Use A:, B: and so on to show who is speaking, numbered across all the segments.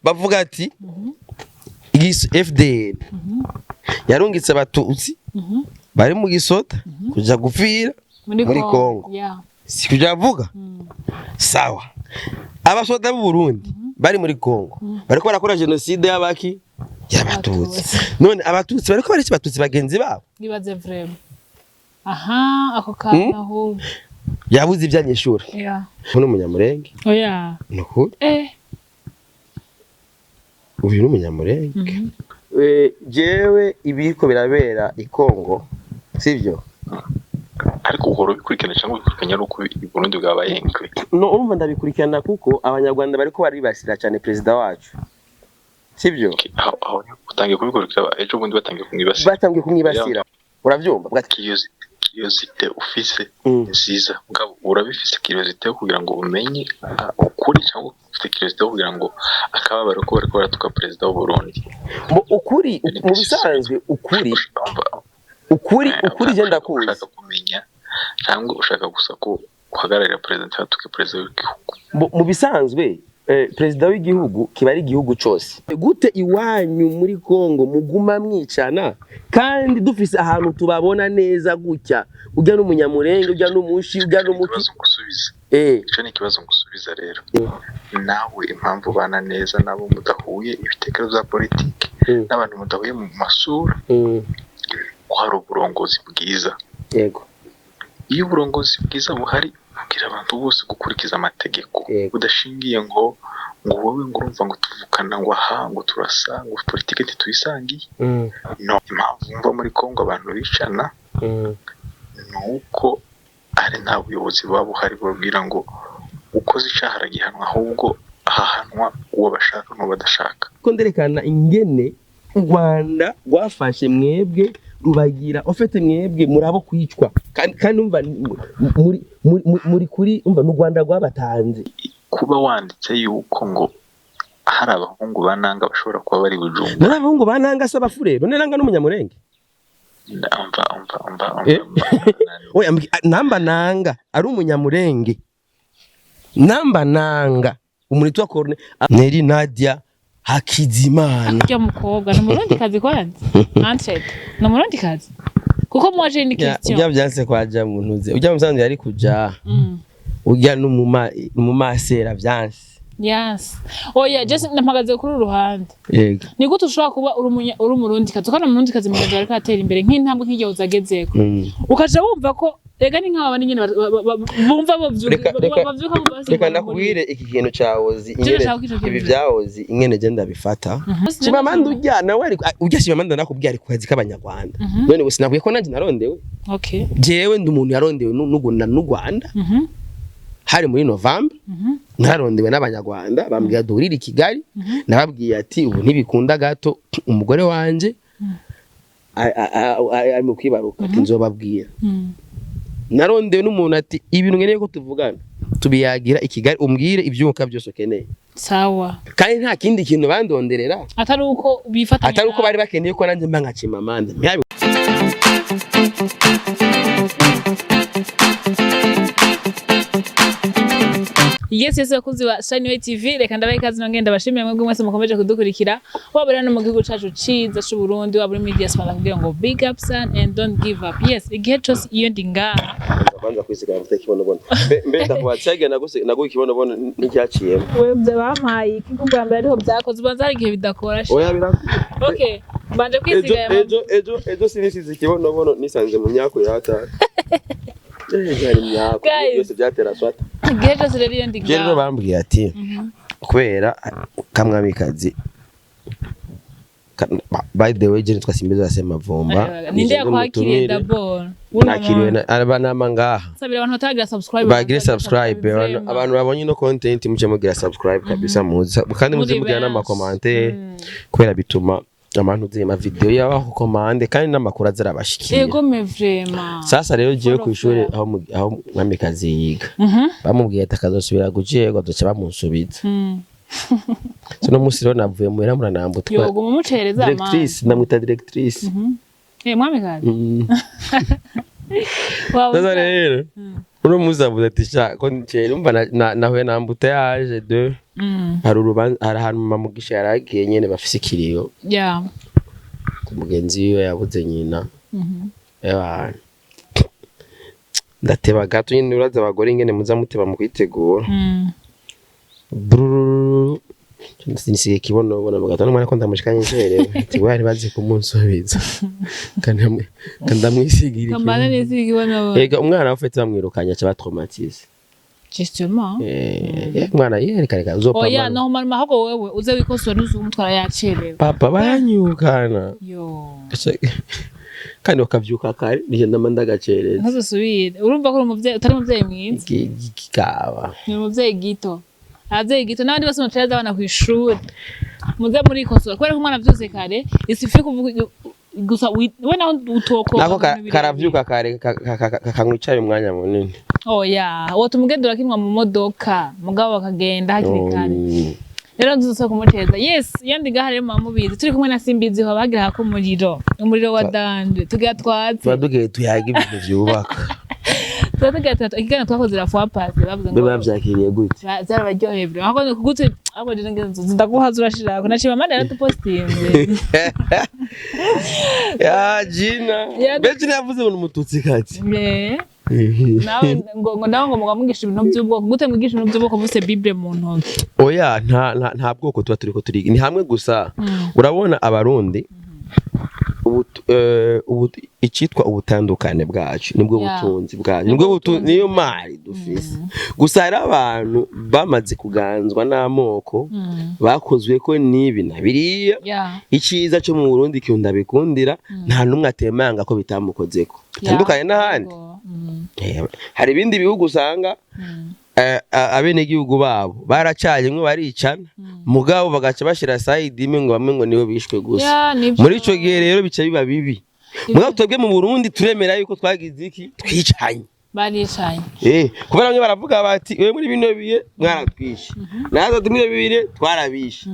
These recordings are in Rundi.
A: Bavuga ati FDL yarungitse abatutsi bari mu gisoda kuja gupfira muri Kongo. Si kuja bavuga sawa, abasoda b'u Burundi bari muri Kongo bariko barakora génocide y'abaki, y'abatutsi.
B: Abatutsi.
A: None abatutsi bariko barica abatutsi bagenzi babo.
B: Nibaze vraiment, aha ako kantu ahubwo.
A: Yabuze ivyanyishura. Uno umunyamurenge.
B: Oya.
A: Nukuri. Uyu ni umunyamurenge. Jewe ibiriko birabera i Kongo sivyo.
C: Ariko uhora ubikurikirana cyangwa ubikurikirana ari uko i Burundi bwabaye nkwe?
A: No, urumva ndabikurikirana kuko abanyarwanda bariko baribasira cyane perezida wacu, sivyo?
C: Aho aho utangiye kubikurikira ejo bundi batangiye kumwibasira?
A: Batangiye kumwibasira, uravyumva? Bwati
C: Curiosité ufise nziza, mugabo urabifise curiosité yo kugira ngo umenye ukuri cyangwa ufite curiosité yo kugira ngo akababaro ko bariko baratuka perezida w'u Burundi?
A: Ukuri, mu bisanzwe ukuri, ukuri, ukuri je ndakuzi.
C: Ushaka kumenya cyangwa ushaka gusa ko uhagararira perezida ntibatuke perezida w'igihugu?
A: Mu bisanzwe perezida w'igihugu kiba ari igihugu cose. Gute iwanyu muri Kongo muguma mwicana kandi dufise ahantu tubabona neza gutya, ujya n'umunyamurenge, ujya n'umushi, ujya n'umuki?
C: Ikibazo ngusubiza. Icyo ni ikibazo ngusubiza rero. Nawe impamvu ubana neza nabo mudahuye ibitekerezo bya politiki n'abantu mudahuye mu masura, ko hari uburongozi bwiza. Iyo uburongozi bwiza buhari, bubwira abantu bose gukurikiza amategeko budashingiye ngo wowe ngo urumva ngo tuvukana, ngo aha ngo turasa, ngo politiki ntituyisangiye. No impamvu wumva muri Kongo abantu bicana ni uko ari nta buyobozi buba buhari bubabwira ngo ukoze icyaha aragihanwa, ahubwo hahanwa uwo bashaka n'uwo badashaka.
A: Ko nderekana ingene u Rwanda rwafashe mwebwe rubagira ofete, mwebwe murabo kwicwa, kandi umva muri kuri, umva n'u Rwanda rwabatanze.
C: Kuba wanditse yuko ngo hari abahungu ba Nanga bashobora kuba bari Bujumbura.
A: None abahungu ba Nanga se abafurero? None Nanga n'umunyamurenge?
C: Umva, umva, umva, umva.
A: Eh?
C: Umva.
A: Oya, namba Nanga ari umunyamurenge, namba Nanga umuntu witwa Corne Neri Nadia Hakizimana.
B: Urya mukobwa ni umurundi kazi kwanza, Antred ni umurundi kazi kuko moi j'ai une question.
A: Ujya byanse kwaja mu ntuze, ujya musanzwe yari kuja, ujya n'umumasera byanse.
B: Yes, oya, just mpagaze kuri uru ruhande.
A: Yego.
B: Ni gute ushobora kuba uri umurundi kazi, ukabona umurundi kazi mugenzi wawe ariko atera imbere nk'intambwe nk'igihe uzagezeko, ukaja wumva ko rega ni nk'aba nyine bumva bovyuka bavyuka bumva
A: Reka
B: basimbuka.
A: ndakubwire iki kintu cawozi
B: Je
A: ingene
B: ndashaka ko ico kintu
A: ibi byawozi ingene je ndabifata. Chimamanda ujya nawe ari ujya, Chimamanda nakubwiye ari ku kazi k'abanyarwanda. None ubu sinakubwiye ko nanjye narondewe? Jewe ndi umuntu yarondewe n'u Rwanda. Hari muri November, nararondewe n'abanyarwanda, bambwira duhurire i Kigali. Nababwiye ati ubu ntibikunda gato, umugore wanje ari mu kwibaruka, ati nzobabwira. Narondewe n'umuntu ati ibintu nkeneye ko tuvugana tubiyagira i Kigali, umbwire ibyuka byose ukeneye. Kandi nta kindi kintu bandonderera
B: atari uko bifatanya.
A: Atari uko bari bakeneye ko nanjye mba nka Chimamanda.
B: Yes, bakunzi ba Shine Way TV, reka ndabahe ikaze nongeye ndabashimira mwebwe mwese mukomeje kudukurikira, waba uri hano mu gihugu cacu ciza c'u Burundi, waba uri muri diaspora, kugira ngo big up son and don't give up. Yes, igihe cose iyo ndi ngaha.
A: Kwanza kwisiga amavuta y'ikibonobono. Mbe ndakubaza, cyagiye naguha ikibonobono nticyaciyemo?
B: Webye bampaye iki bwa mbere ariho byakoze, ubanza hari igihe bidakora sha.
A: Oya, bira
B: Okay, mbanje
A: ejo
B: kwisiga aya mavuta.
A: Ejo sinisize ikibonobono, nisanze mu myako yataka. Ejo hari imyako.
B: Guys.
A: Byose byatera swata.
B: Igihe cose rero iyo ndi
A: Je rero
B: ngaha
A: bambwiye ati kubera kamwamikazi by the way, je nitwa Simbizi Semavumba.
B: Ninde yakwakiriye d'abord?
A: Nakiriwe na abanama ngaha.
B: Sabira abantu bataragira subscribe.
A: Bagire subscribe abantu babonye ino content, muce mugira subscribe kabisa, muze kandi muze
B: Muri
A: mugira
B: benshi.
A: n'amakomante kubera bituma abantu zima video yabaho komande kandi n'amakuru azarabashikira.
B: Ego me vraiment.
A: Sasa rero jewe
B: Follow
A: ku ishuri
B: fair.
A: aho mwamikazi yiga, bamubwiye ati akazosubira gucerwa, azoca bamunsubiza. So no munsi rero navuye muhira muranambutwa.
B: Yogo mumucereza amani.
A: Directrice, ndamwita directrice.
B: Eh, mwamikazi. Waba
A: Sasa rero uno munsi avuze ati sha ko ncere umva nahuye na embouteillage de Hari urubanza, hari ahantu Mama Mugisha yaragiye nyene, bafise ikiriyo ku mugenzi wiwe yabuze nyina. Ewa, ndateba gato nyene, uraza abagore ingene muza muteba mu kwitegura. Brrrr, nisigaye kibonobona mu gatondo, umwana ko ndamushikanye ncerewe, ati bari bazi kumunsubiza kandamwisigira.
B: Kambana neza igibona.
A: Ega umwana ufite bamwirukanye aca batraumatize.
B: Justement.
A: Umwana ye, reka reka uzopfa.
B: Oya, normalement ahubwo wewe uze wikosora, ntuzi umutwara yacerewe.
A: Papa baranyukana.
B: Yo.
A: Kandi bakavyuka kare, nije ndama ndagacereza.
B: Ntuzusubire, urumva ko uri umuvyeyi, utari umuvyeyi mwiza.
A: Kikaba.
B: Ni umuvyeyi gito, abavyeyi gito n'abandi bose mucereza abana kw'ishuri, muze murikosora kubera ko umwana vyose kare isifi kuvuga gusa we naho utoko.
A: Nako karavyuka kare, kakanywa icayi umwanya munini.
B: Oya, wotuma ugenda urakinwa mu modoka, mugabo bakagenda hakiri kare. Rero nzusaba kumucereza. Yes, iyo ndi ngaha rero muba mubizi, turi kumwe na Simbizi, ho bagira hako umuriro, umuriro wa danje tugira twatse.
A: Tuba dugiye tuyaga ibintu vyubaka.
B: Tuba tugira twatse ikiganiro twakoze la fois passée, bavuze
A: Mbe
B: ngo
A: bavyakiriye gute?
B: Vyarabaryoheye bro, ahubwo gute, ahubwo je ngenzo ndaguhaza urashirako naciye mama yaradupostinze.
A: Ya Gina. Mbe Gina yavuze ngo ni umututsi kati.
B: Nawe ngo nawe ngo muga mwigisha ibintu by'ubwoko gute? Mwigisha ibintu by'ubwoko mufise Bible mu ntoki?
A: Oya, nta bwoko tuba turiko turiga, ni hamwe gusa. Urabona Abarundi ubu, icitwa ubutandukane bwacu nibwo butunzi bwacu, nibwo butunzi, niyo mari dufise. Gusa hari abantu bamaze kuganzwa n'amoko, bakozwe ko n'ibi na biriya. Iciza cyo mu Burundi, ikintu ndabikundira, nta n'umwe atemanga ko bitamukozeko, bitandukanye n'ahandi. Hari ibindi bihugu usanga abenegihugu babo baracanye mwe baricana, mugabo bagaca bashira side imwe ngo bamwe ngo nibo bishwe gusa.
B: Yeah, nibyo.
A: Muri ico gihe rero bica biba bibi. Mugabo twebwe mu Burundi turemera yuko twagize iki, twicanye.
B: Baricanye.
A: Kubera bamwe baravuga bati we muri bino bihe mwaratwishe, natwe tumwe bibiri twarabishe,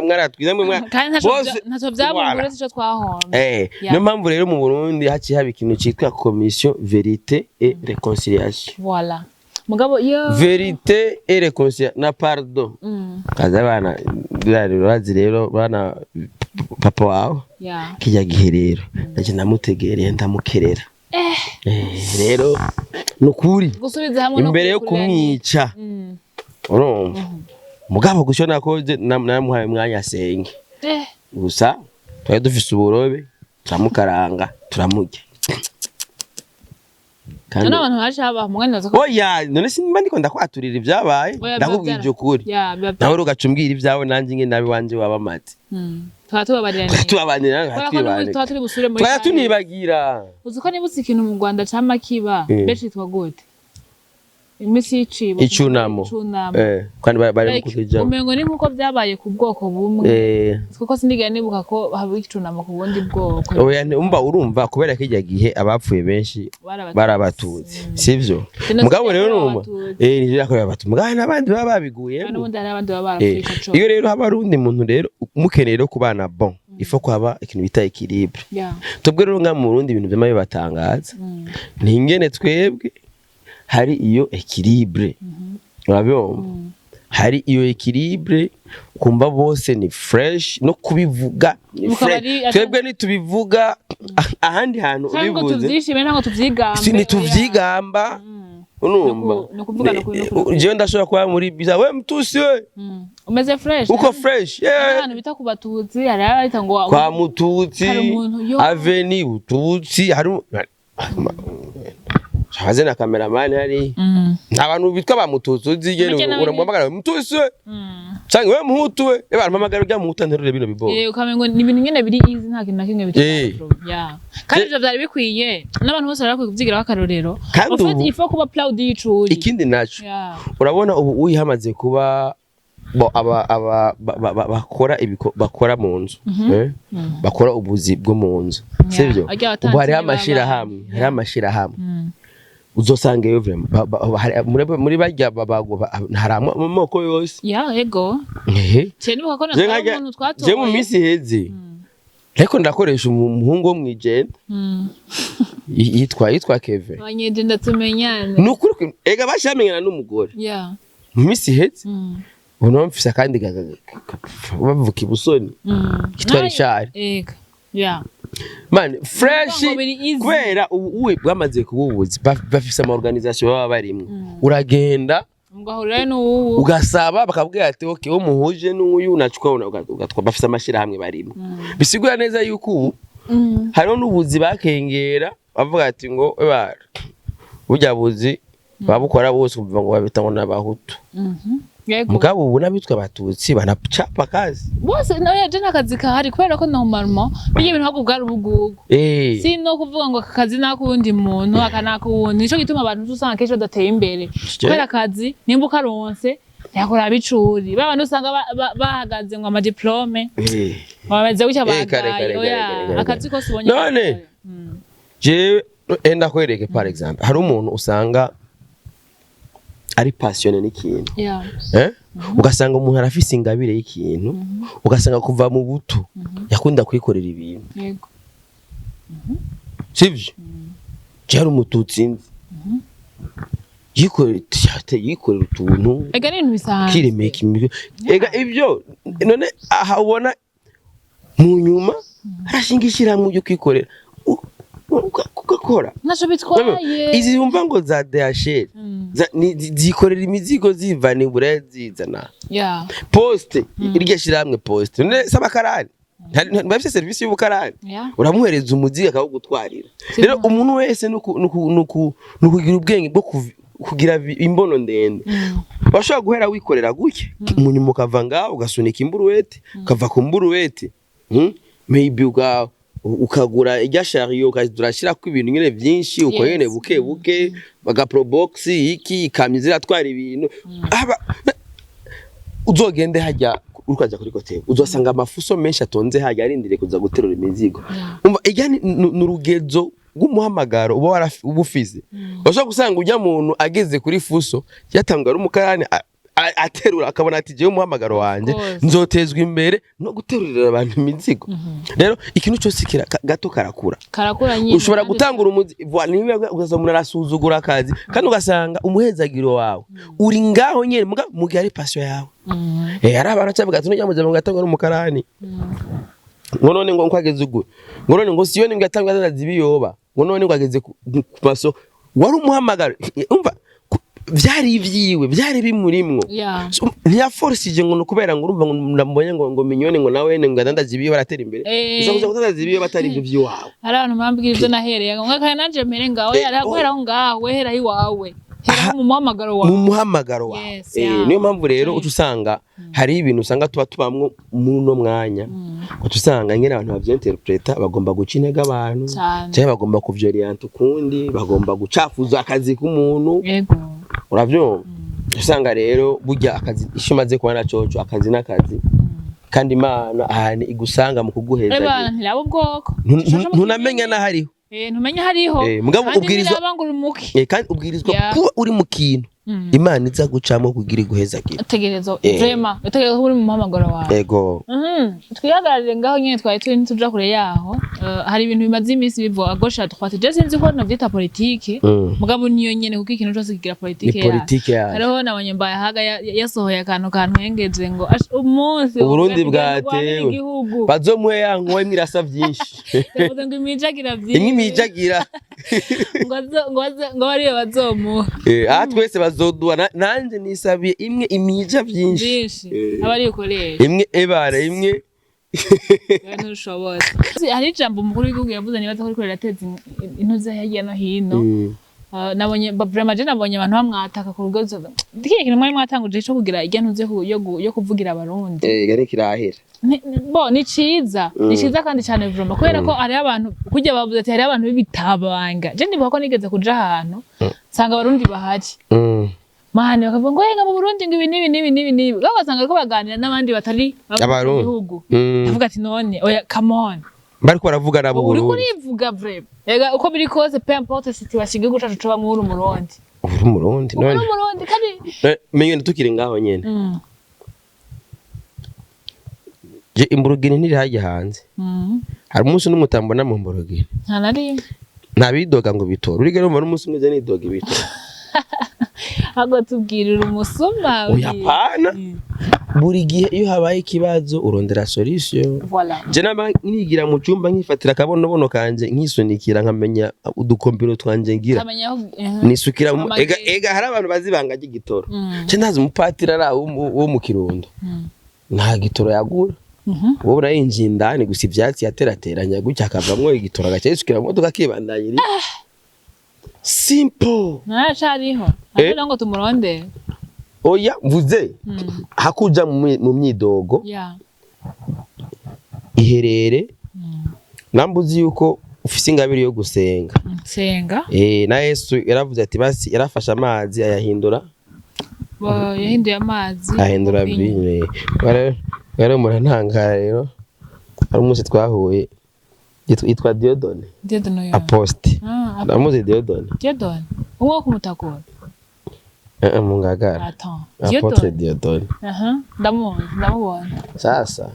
A: mwaratwize mwe
B: Kandi ntaco
A: bose
B: ntaco vyabungura
A: Voilà.
B: uretse ico twahomba.
A: Niyo mpamvu rero mu Burundi haciye haba ikintu citwa commission vérité et réconciliation.
B: Voilà, mugabo iyo
A: Vérité et réconciliation na pardon. Kaza bana urazi rero bana papa wawe kijya gihe rero naje ndamutegereye, ndamukerera. Rero nukuri
B: Gusubiza hamwe no
A: imbere yo
B: kurekurira
A: kumwica, urumva, mugabo gusa nakoze namuhaye umwanya asenge. Gusa twari dufise uburobe, turamukaranga, turamurya. Kandi
B: None abantu baje haba umwanya baza ko
A: Oya, none simba ndiko ndakwaturira ibyabaye.
B: Oya, biba
A: Ndakubwira ukuri.
B: Ya, biba
A: Nawe ugaca umbwira ibyawe, nanjye ingene nabi wanje waba amaze.
B: Tuba tubabariraniye.
A: Tubabanira.
B: Kubera ko n'ubundi tuba turi busubire muri
A: Twaya tunibagira.
B: Uzi ko nibutse ikintu mu Rwanda cama kiba, benshi yitwa gute, iminsi y'icibo?
A: Icunamo.
B: Icunamo.
A: Kandi bari mu
B: Like,
A: kukijamo.
B: umengo ni nkuko byabaye ku bwoko bumwe, kuko sindigera nibuka ko haba icunamo ku bundi bwoko.
A: Oya, umva, urumva, kubera ko ijya gihe abapfuye benshi
B: Bari
A: bari Abatutsi, sivyo?
B: Jenoside
A: Mugabo rero
B: yakorewe
A: urumva
B: Abatutsi.
A: Nivyo, yakorewe Abatutsi, mugabo hari n'abandi baba babiguyemo.
B: N'ubundi hari abandi baba barapfuye ico co.
A: Iyo rero haba hari undi muntu rero mukeneye rero kubana, bon, il faut ko haba ikintu bita équilibre. Twebwe rero nga mu Burundi ibintu vyama bibatangaza ni ingene twebwe hari iyo équilibre, urabyumva, hari iyo équilibre, kumva bose ni fresh, no kubivuga ni
B: Mukaba
A: fresh. Twebwe ntitubivuga ahandi hantu
B: Cyangwa ngo
A: ubivuze
B: tuvyishime, ntabwo tuvyigambe.
A: Si ntituvyigamba, urumva.
B: Ni ukuvuga no
A: Jewe ndashobora kuba muri biza, we mtusi we,
B: Umeze fresh.
A: uko fresh,
B: Hari
A: yeah.
B: ahantu bita ku Batutsi, hari abahita ngo
A: Kwa Mututsi.
B: Hari umuntu yo
A: Aveni Bututsi, hari abaze na kameramani, hari nta bantu bitwa ba Mututsi uzi
B: Make
A: gene
B: nawe
A: uramuhamagara Mututsi we canke we Muhutu we, eba mpamagara urya Muhutu nterure bino bibo.
B: Ukamengo ni ibintu nyene biri easy, nta kintu na kimwe bituma ya, kandi ivyo vyari bikwiye n'abantu bose bari bakwiye kuvyigiraho akarorero.
A: Kandi
B: En fait,
A: ubu
B: il faut kuba proud y'ico uri.
A: Ikindi naco, urabona ubu uyihamaze kuba bo aba bakora bakora mu nzu, bakora ubuzi bwo mu nzu, sivyo?
B: Arya
A: Ubu hariho
B: abatantine
A: amashirahamwe, hariho amashirahamwe, uzosanga iyo vraiment muri barya hari amoko yose.
B: Ya, ego. Cyane nibuka ko
A: Je
B: natwara umuntu twatoye.
A: Je mu minsi iheze ariko ndakoresha umuhungu wo mwijenda yitwa Keve.
B: Abanyejenda tumenyane.
A: Ni ukuri ega bashamenyana n'umugore. Mu minsi iheze ubu nawe mfise akandi bavuka ibusoni kitwa Richard.
B: Ega, yeah.
A: Man, fresh.
B: Ngo biri easy.
A: Kubera ubu uwe bwamaze kububuzi, bafise ama organisation baba barimwo, uragenda
B: mugahurirayo n'uwubu,
A: ugasaba, bakabwira ati: "Okay, wo muhuje n'uyu unachukua ugatwa." Bafise amashirahamwe barimo, bisigura neza yuko ubu hariho n'ubuzi bakengera bavuga ati ngo ebara burya buzi babukora bose kuva ngo babita ngo n'abahutu. Mugabo ubu n'abitwa abatutsi banacapa kazi.
B: Bose nawe je n'akazi kahari, kubera ko normalement bijya ibintu ahubwo bwari ubugugu. Si no kuvuga ngo aka kazi nakuwundi muntu, aka nakuwundi. Nico gituma abantu usanga kenshi badateye imbere, kubera akazi nimba ukaronse ntiyakuraba icuri. Ba bantu usanga bahagaze ngo amadiplome bameze gutya,
A: kare,
B: bagaye.
A: Kare,
B: Oya,
A: kare, kare.
B: akazi kose ubonye
A: None,
B: karakora.
A: Jewe enda kwereke, par exemple, hari umuntu usanga ari passionné n'ikintu. Eh? Ugasanga umuntu arafise ingabire y'ikintu, ugasanga kuva mu buto yakunda kwikorera ibintu. Sivyo? Je hari umututsi nzi yikorera, yikorera utuntu,
B: Ega ni ibintu bisanzwe.
A: Kiremeka imibiri. Ega ibyo none aha ubona mu nyuma arashinga ishyirahamwe ryo kwikorera, ugakora.
B: Ntaco bitwaye.
A: Izi wumva ngo za DHL, zikorera imizigo zivana i Buraya zizana. Poste, iryo shyirahamwe poste, none se abakarani ntibafise serivisi y'ubukarani? Uramuhereza umuzigo akawugutwarira. Rero umuntu wese nukugira ubwenge bwo kugira imbono ndende. Washobora guhera wikorera gutya, munyuma ukava ngaho ugasunika imburuwete, ukava ku mburuwete, Maybe ukagura irya chariot, ukaza urashyirako ibintu nyine byinshi uko nyene, buke buke, baga probox, iki, ikamyo ziratwara ibintu. Aba uzogende hajya ukaja kuri hôtel, uzosanga amafuso menshi atonze hajya arindiriye kuza guterura imizigo. Umva, ijya ni urugezo rw'umuhamagaro uba uba ufise. Urashobora gusanga ujya muntu ageze kuri fuso yatangwa ari umukarani, aterura, akabona ati: "Jewe umuhamagaro wanje
B: Course.
A: nzotezwa imbere no guterurira abantu imizigo." Rero ikintu cyose gato karakura.
B: Karakura nyine.
A: Ushobora gutangura umuzi niba ugasanga umuntu arasuzugura akazi, kandi ugasanga umuhezagiro wawe uri ngaho nyene, muga mu gihe ari passion yawe. Hari abantu bacavuga ati: "Nujya muzima ngo yatangwa n'umukarani, ngo none ngo ageze ugura, ngo none ngo siyoni ngo yatangwa adandaza ibiyoba, ngo none ngo ageze ku masoko." Wari umuhamagaro. Umva, vyari ivyiwe, vyari bimurimwo. So, ntiyaforcije ngo ni ukubera ngo urumva ngo ndamubonye ngo minyone, ngo nawe ngo adandaza ibiyoba aratera imbere. Ushobora kuza kudandaza ibiyoba atari ibyo vy'iwawe.
B: Hari abantu bambwira ivyo nahereye ngo nkakaya nanje mpere ngaho. Yari guhera aho ngaho, we heraho iwawe, heraho mu muhamagaro wawe.
A: Mu muhamagaro wawe. Niyo mpamvu rero uca usanga hari ibintu usanga tuba tubamwo muri uno mwanya, uca usanga nyine abantu bavyinterpreta bagomba guca intege abantu, cyangwa bagomba kuvyorienta ukundi, bagomba gucafuza akazi k'umuntu. Uravyumva? Usanga rero burya akazi isho umaze kubona coco, akazi n'akazi, kandi Imana ahantu igusanga mu kuguheza,
B: Eba ntiraba ubwoko.
A: ntunamenya n'ahariho.
B: Ntumenya hariho.
A: Mugabo
B: Kandi
A: ubwirizwa
B: ntiraba ngo uri muki.
A: Kandi ubwirizwa kuba uri mu kintu Imana iza gucamo kugira iguhezagire.
B: Utegerezwa, vraiment utegerezwa kuba uri mu muhamagaro wawe.
A: Ego.
B: Twihagararire ngaho nyene twari turi, ntituja kure yaho. Hari ibintu bimaze iminsi bivuga à gauche à droite, je sinzi ko navyita politike, mugabo niyo nyene, kuko ikintu cose kigira
A: Ni
B: politike yayo.
A: Politike yayo.
B: Hariho nabonye Mbayahaga yasohoye akantu kantwengeje ngo umunsi
A: Uburundi
B: wovuga ati, "Genda urwanire
A: bwatewe."
B: igihugu."
A: Bazomuhe ya nkowe imwe irasa vyinshi.
B: Yavuze ngo imijagira vyinshi.
A: Imwe imijagira.
B: Ngo bariyo bazomuha.
A: Aha twese bazoduha. Nanje nisabiye imwe imija vyinshi.
B: Vyinshi. Aba ariyo ukoresha.
A: Imwe ebara imwe.
B: Wewe ntushobora. Hari ijambo umukuru w'igihugu yavuze nibaza ko riko rirateza intuze hirya no hino. Nabonye vraiment je nabonye abantu bamwataka ku rugo. Kiriya kintu mwari mwatanguje co kugira irya ntuze yo kuvugira abarundi.
A: Gari kirahera.
B: Bo ni ciza, ni ciza kandi cyane vraiment, kubera ko hariho abantu kurya bavuze ati hariho abantu b'ibitabanga. Je ndibuka ko nigeze kuja ahantu nsanga abarundi bahari, mane bakavuga ngo henga mu Burundi ngo ibi n'ibi n'ibi n'ibi n'ibi, ugasanga bariko baganira n'abandi batari abo mu
A: Abarundi.
B: gihugu. Ndavuga ati: "None oya, come on."
A: Bariko baravuga nabo
B: Uriko
A: Burundi.
B: urivuga vraiment. Ega uko biri kose, peu importe situation igihugu cacu cobamwo, uri umurundi.
A: Uri umurundi.
B: Uri
A: None
B: umurundi kandi.
A: Menye tukiri ngaho nyene, je imburugini ntiri hajya hanze. Hari umunsi n'umutambona mu mburugini.
B: Nta na rimwe.
A: Ntabidoga ngo bitora, urigera umva n'umunsi umwe je nidoga ibitora.
B: Ahubwo tubwirira umusuma.
A: Oya, pana. Buri gihe iyo habaye ikibazo urondera solution.
B: Voilà.
A: Je nama nigira mu cyumba, nkifatira akabonobono kanje, nkisunikira, nkamenya udukompero twanje ngira.
B: Kamenya aho
A: Nisukira
B: Amagenge.
A: Ega hari abantu bazi ibanga ry'igitoro. Je ndazi umupatiri ari aho wo mu Kirundo, nta gitoro yagura. Wowe urayinjiye indani gusa, ivyatsi yaterateranya gutya akavamwo igitoro, agaca yisukira mu modoka, akibandanyiriza. Simple.
B: Naracariho.
A: Eh?
B: Ariko ngo tumurondere.
A: Oya, mvuze hakuja mu myidogo. Iherere nambuzi yuko ufise ingabire yo gusenga.
B: Nsenga.
A: Na Yesu yaravuze ati basi yarafashe amazi ayahindura.
B: Yahinduye amazi.
A: Ahindura
B: vinyo.
A: Vino. Rero murantangara. Rero hari umunsi twahuye, yitwa Diodone.
B: Dieudonne yo.
A: Aposte.
B: Ah,
A: Ndamuzi Diodone.
B: Dieudonne. Umwe wo kumutakura.
A: Mu Ngagara.
B: Attends.
A: Apôtre
B: Dieudonne.
A: Diodone.
B: Aha, ndamuzi, ndamubona.
A: Sasa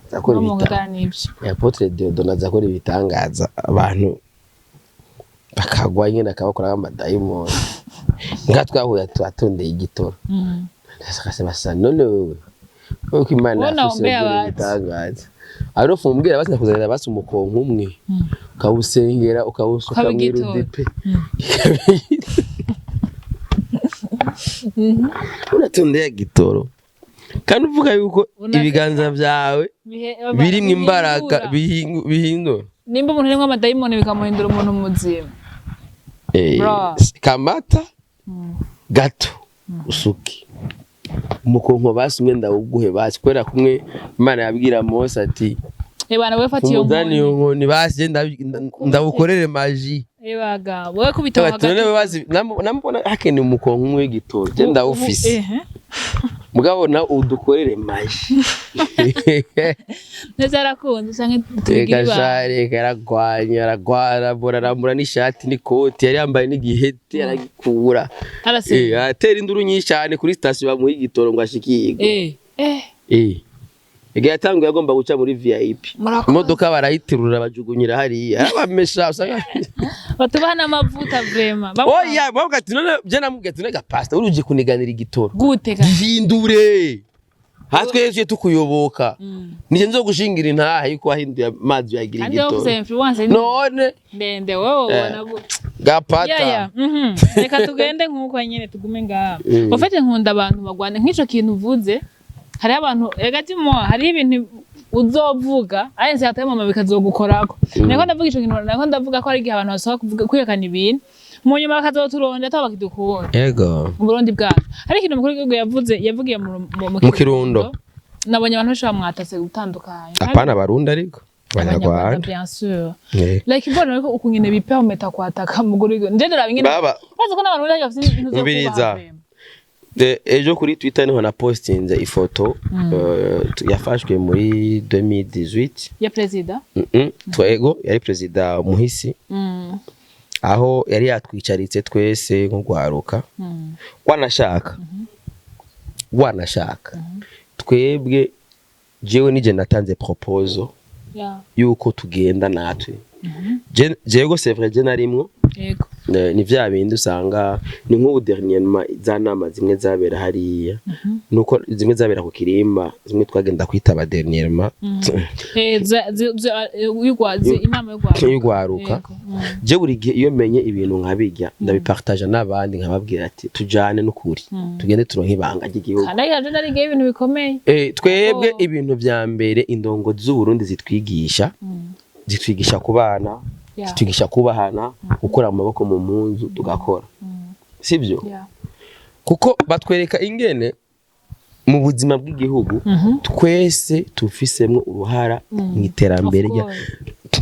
A: azakora
B: No mu
A: ibita
B: Ngagara nibyo.
A: Apôtre Diodone azakora ibitangaza, abantu bakagwa nyine, akabakora amadayimoni. Nga twahuye atondeye igitoro. Ndasakase basa none wewe ko Imana
B: Wowe
A: yafise
B: nawombeye
A: gukora
B: abazi.
A: ibitangaza, aro fumbwira basi nakuzanira basi umukonko umwe, ukawusengera, ukawusuka
B: Ukaba igitoro.
A: mw'irudipe, uratondeye igitoro kandi uvuga yuko ibiganza byawe birimwo imbaraga bihindura.
B: Nimba umuntu arimwo amadayimoni bikamuhindura umuntu muzima. Bro.
A: Kamata gato usuke umukonko basi umwe ndawuguhe basi, kubera kumwe Imana yabwira Mose ati
B: Ebana we fata iyo
A: umuzani iyo
B: nkoni.
A: nkoni basi ndawukorere maji.
B: Ebaga wowe kubita
A: Ati none basi namubona hakenewe umukonko umwe w'igitoro, je ndawufise. Mugabo na udukorere maji.
B: Neza arakunze canke tubigira
A: Reka
B: ibanga.
A: sha, reka, aragwanya, aragwara, arambura n'ishati n'ikoti yari yambaye n'igihete aragikura.
B: Arasenga.
A: Atera induru nyinshi cyane kuri sitasiyo bamuha igitoro ngo ashikirwe. Igihe yatanguye agomba guca muri VIP.
B: Murakoze.
A: Imodoka barayiterura bajugunyira hariya, abamesha usanga
B: Batubaha n'amavuta vraiment.
A: Oya, bavuga ati none je namubwiye ati nega pastor, uruje kuniganira igitoro.
B: Gute ka?
A: Gihindure hatwe yesu tukuyoboka, nije nzogushingira intahe yuko wahinduye amazi uyagira
B: Kandi wowe
A: igitoro.
B: ufise influence ni
A: None
B: ndende wowe ubona gute?
A: Gapata.
B: Ya. Reka tugende nk'uko nyene tugume ngaha. Ufite nkunda abantu bagwana nk'ico kintu uvuze. Hariho abantu ega timo, hariho ibintu uzovuga ayense hataye mama bikazogukorako. Niko ndavuga ico kintu, niko ndavuga ko hari igihe abantu basaba kuvuga kwerekana ibintu mu nyuma bakazoturonda atabo bakidukunda. Mu Burundi bwacu hari ikintu umukuru w'igihugu yavuze, yavugiye mu
A: Mu Kirundo.
B: Nabonye abantu benshi bamwatase gutandukanye.
A: Apana abarundi ariko
B: Abanyarwanda.
A: abanyarwanda.
B: Bien sûr. Like mbona ko ukungene bipermeta kwataka umugore w'igihugu nje ndaraba ingene
A: Baba
B: bazi ko n'abantu bari bafite ibintu zo
A: Umviriza.
B: kubaha vraiment.
A: Ejo kuri Twitter niho napostinze ifoto yafashwe muri 2018.
B: Ya perezida.
A: Twego yari perezida Muhisi, aho yari yatwicaritse twese nk'urwaruka. Wanashaka twebwe, jewe nije natanze proposal yuko tugenda natwe. Jewe c'est vrai, je narimwo. Ni vya bindi usanga ni nk'ubu dernièrement za nama zimwe zabera hariya, nuko zimwe zabera ku Kirimba, zimwe twagenda kwitaba dernièrement.
B: Inama y'urwaruka.
A: Y'urwaruka.
B: Yego.
A: Je buri gihe iyo menye ibintu nkabijya ndabipartaja n'abandi, nkababwira ati tujane n'ukuri, tugende turonke ibanga ry'igihugu.
B: Kandi ariko nje narigiye ibintu bikomeye.
A: Twebwe
B: Oh.
A: ibintu vya mbere indongo z'Uburundi zitwigisha, zitwigisha kubana, zitwigisha kubahana, gukora mu maboko mu mpunzu tugakora, sibyo? Kuko batwereka ingene mu buzima bw'igihugu twese tufisemwo uruhara mu iterambere
B: Of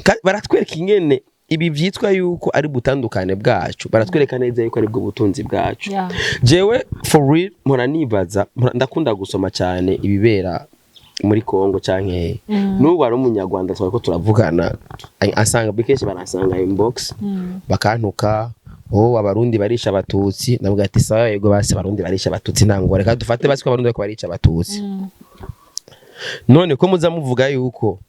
B: course.
A: Baratwereka ingene ibi vyitwa yuko ari butandukane bwacu, baratwereka neza yuko ari bwo butunzi bwacu. Jewe for real mpora nibaza, ndakunda gusoma cyane ibibera muri Kongo canke n'ubu ari umunyarwanda twari ko turavugana, asanga kenshi baransanga inbox, bakantuka: "Oh, abarundi barisha abatutsi." Ndavuga ati: "Sawa, yego basi abarundi barisha abatutsi, ntango reka dufate basi ko abarundi bariko barica abatutsi. None ko muza muvuga yuko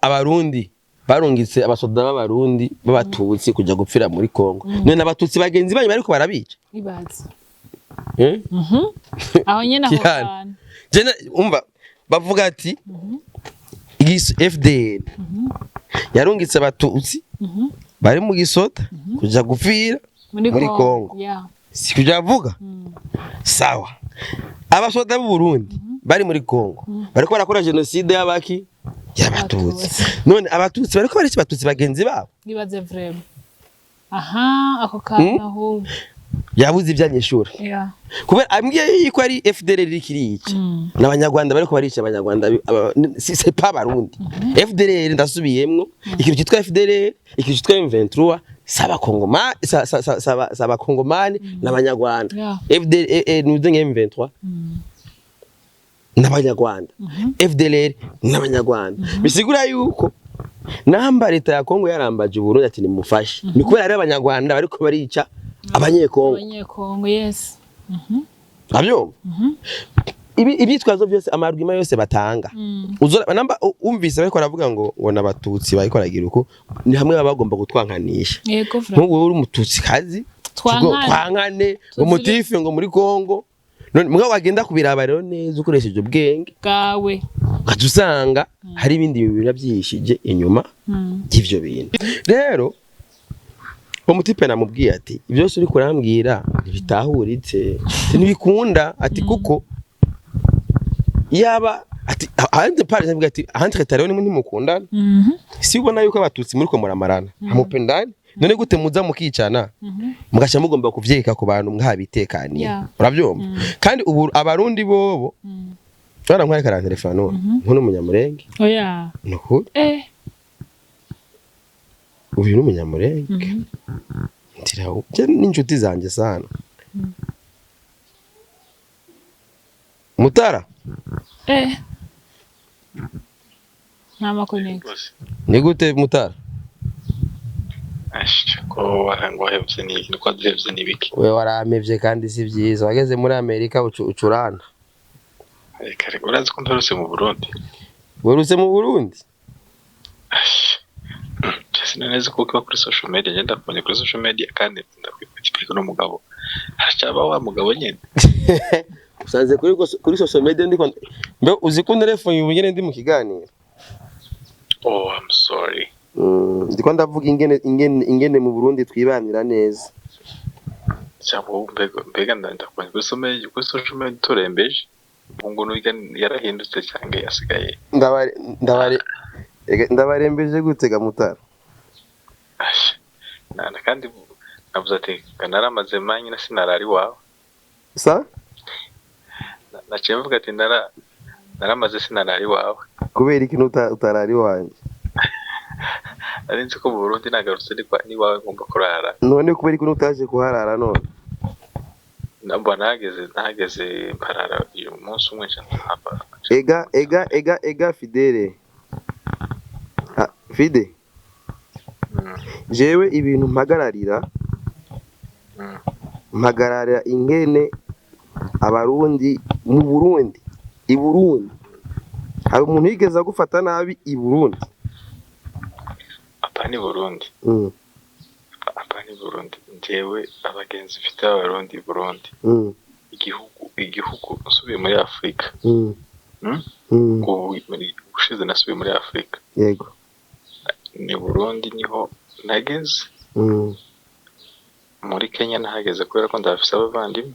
A: abarundi Barungitse abasoda b'Abarundi b'Abatutsi kuja gupfira muri Kongo. None abatutsi bagenzi banyu bariko barabica?
B: Ibaze.
A: Eh?
B: Aho nyene, aho
A: Cyane.
B: hantu.
A: Jena umva, bavuga ati FDL yarungitse abatutsi bari mu gisoda kuja gupfira
B: muri
A: muri Kongo. Si kuja avuga sawa, abasoda b'u Burundi bari muri Kongo bariko barakora génocide y'abaki? Y'abatutsi.
B: Abatutsi.
A: None abatutsi bariko barica abatutsi bagenzi babo?
B: Ibaze vraiment, aha ako kantu ahubwo.
A: Yabuze ivyanyishura kubera ambwiye yuko ari FDL iri kirica n'Abanyarwanda bariko barica Abanyarwanda, c'est pas Abarundi. FDL, ndasubiyemwo, ikintu cyitwa FDL, ikintu cyitwa M23, s'abakongoma s'abakongomani n'Abanyarwanda. FDL, nuze nka M23 n'Abanyarwanda, FDLR n'Abanyarwanda. Bisigura yuko namba leta ya Kongo yarambaje Uburundi ati nimufashe, ni kubera ari Abanyarwanda bariko barica Abanyekongo.
B: Abanyekongo, yes.
A: Abyumva ibi ibyitwazo byose, ama arguments yose batanga. Uzora namba umvise bariko baravuga ngo n'Abatutsi bariko baragira uko, ni hamwe baba bagomba gutwankanisha.
B: Yego vraiment.
A: Nk'ubu wowe uri Umututsi kazi.
B: Twankane.
A: Twankane ngo motif ngo muri Kongo. None mugabo wagenda kubiraba rero neza ukoresheje ubwenge
B: bwawe,
A: ugaca usanga hari ibindi bintu biba byihishije inyuma y'ivyo bintu. Rero uwo mu type namubwiye ati ibyo byose uri kurambwira ntibitahuritse, ati ntibikunda, ati kuko yaba ati ahandi par exemple, ati ahandi leta rero nimwe ntimukundana. Si ubona yuko Abatutsi muri ko muramarana, hamupendani? None gute muza mukicana, mugaca mugomba kuvyeka ku bantu mwabitekaniye? Urabyumva? Kandi ubu Abarundi bobo barantwareka, arantelefona none nkuno Umunyamurenge.
B: Oya.
A: Ni ukuri. Uyu ni Umunyamurenge. Ndiraho je n'inshuti zanjye sana. Mutara.
B: Nta ma connect.
C: Rwose.
A: Ni gute, Mutara?
C: Ash, ko wahevye ni ko wahevye ni biki?
A: We warampevye kandi si byiza, wageze muri Amerika ucurana.
C: Reka reka, urazi ko mperutse mu Burundi.
A: Werutse mu Burundi?
C: Ash. Sinaneze ko uba kuri social media, ngenda kubonye kuri social media kandi ndakwifata n'umugabo. Haracaba wa mugabo nyene.
A: Usanze kuri social media ndiko mbe uzi ko ntelefone ubu nyene ndi mu kiganiro?
C: Oh, I'm sorry.
A: Ndiko ndavuga ingene mu Burundi twibanira neza.
C: Cyangwa wowe mbega ndakubonye kuri social media, kuri social media turembeje. Ubu ngo nuga yarahindutse cyangwa yasigaye.
A: Ndabare ndabare ega, ndabarembeje gute ga Mutara?
C: Ash. Na kandi navuze ati naramaze manyi na sinarari wawe.
A: Sa?
C: Naciye mvuga ati naramaze sinarari wawe.
A: Kubera iki utarari wanje?
C: Nari nzi ko mu Burundi nagarutse ni wawe ngomba kurara.
A: None kubera iki utaje kuharara none?
C: Nabwo nahageze mparara uyu munsi umwe nca ndahava.
A: Ega ega ega ega, Fidele. Ah, Fide. Jewe ibintu mpagararira, mpagararira ingene Abarundi mu Burundi, i Burundi hari umuntu yigeze agufata nabi i Burundi?
C: Apa ni Burundi. Apa ni Burundi. Njyewe abagenzi mfite b'Abarundi i Burundi. Igihugu nsubiye muri Afurika. Ubu ubushize nasubiye muri Afurika. Ni Burundi niho nageze. Muri Kenya nahageze kubera ko ndahafise abavandimwe.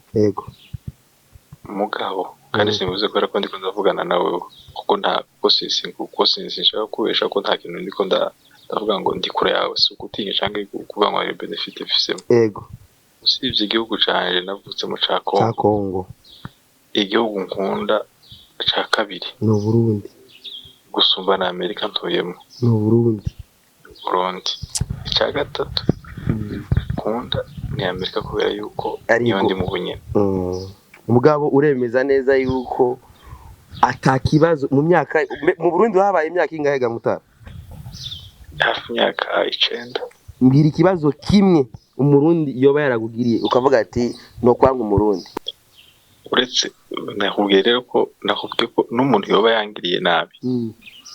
C: Mugabo kandi simvuze kubera ko ndiko ndavugana nawe, kuko nta kuko kuko sinshaka kubesha ko nta kintu ndiko ndavuga ngo ndi kure yawe, si ugutinya canke kuvuga ngo hari benefit mfisemo. Usibye igihugu canje navutsemo ca
A: Ca
C: Congo,
A: Congo.
C: igihugu nkunda ca kabiri
A: Ni Uburundi.
C: gusumba na Amerika ntuyemo,
A: Ni Uburundi.
C: Burundi. Ica gatatu nkunda ni Amerika kubera yuko
A: Ariko
C: niyo ndi mu bunyene.
A: Mugabo uremeza neza yuko atakibazo mu myaka mu Burundi habaye imyaka ingahe ga Mutara?
C: Hafi imyaka 9.
A: Mbwira ikibazo kimwe Umurundi yoba yaragugiriye ukavuga ati no kwanga Umurundi.
C: Uretse nakubwiye rero ko nakubwiye ko n'umuntu yoba yangiriye nabi,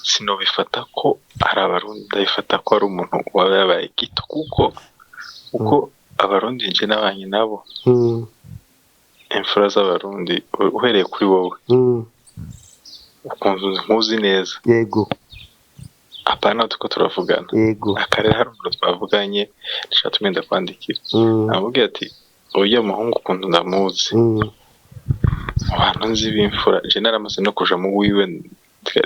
C: sinobifata ko ari Abarundi, ndabifata ko ari umuntu waba yabaye gito, kuko uko Abarundi nje nabanye nabo, imfura z'Abarundi, uhereye kuri wowe, ukuntu nkuzi neza.
A: Yego.
C: Apana tuko turavugana.
A: Yego.
C: Akarere hari umuntu twavuganye nishatumye ndakwandikira, namubwiye ati uriya muhungu ukuntu ndamuzi, mu bantu nzi b'imfura, je naramaze no kuja mu wiwe,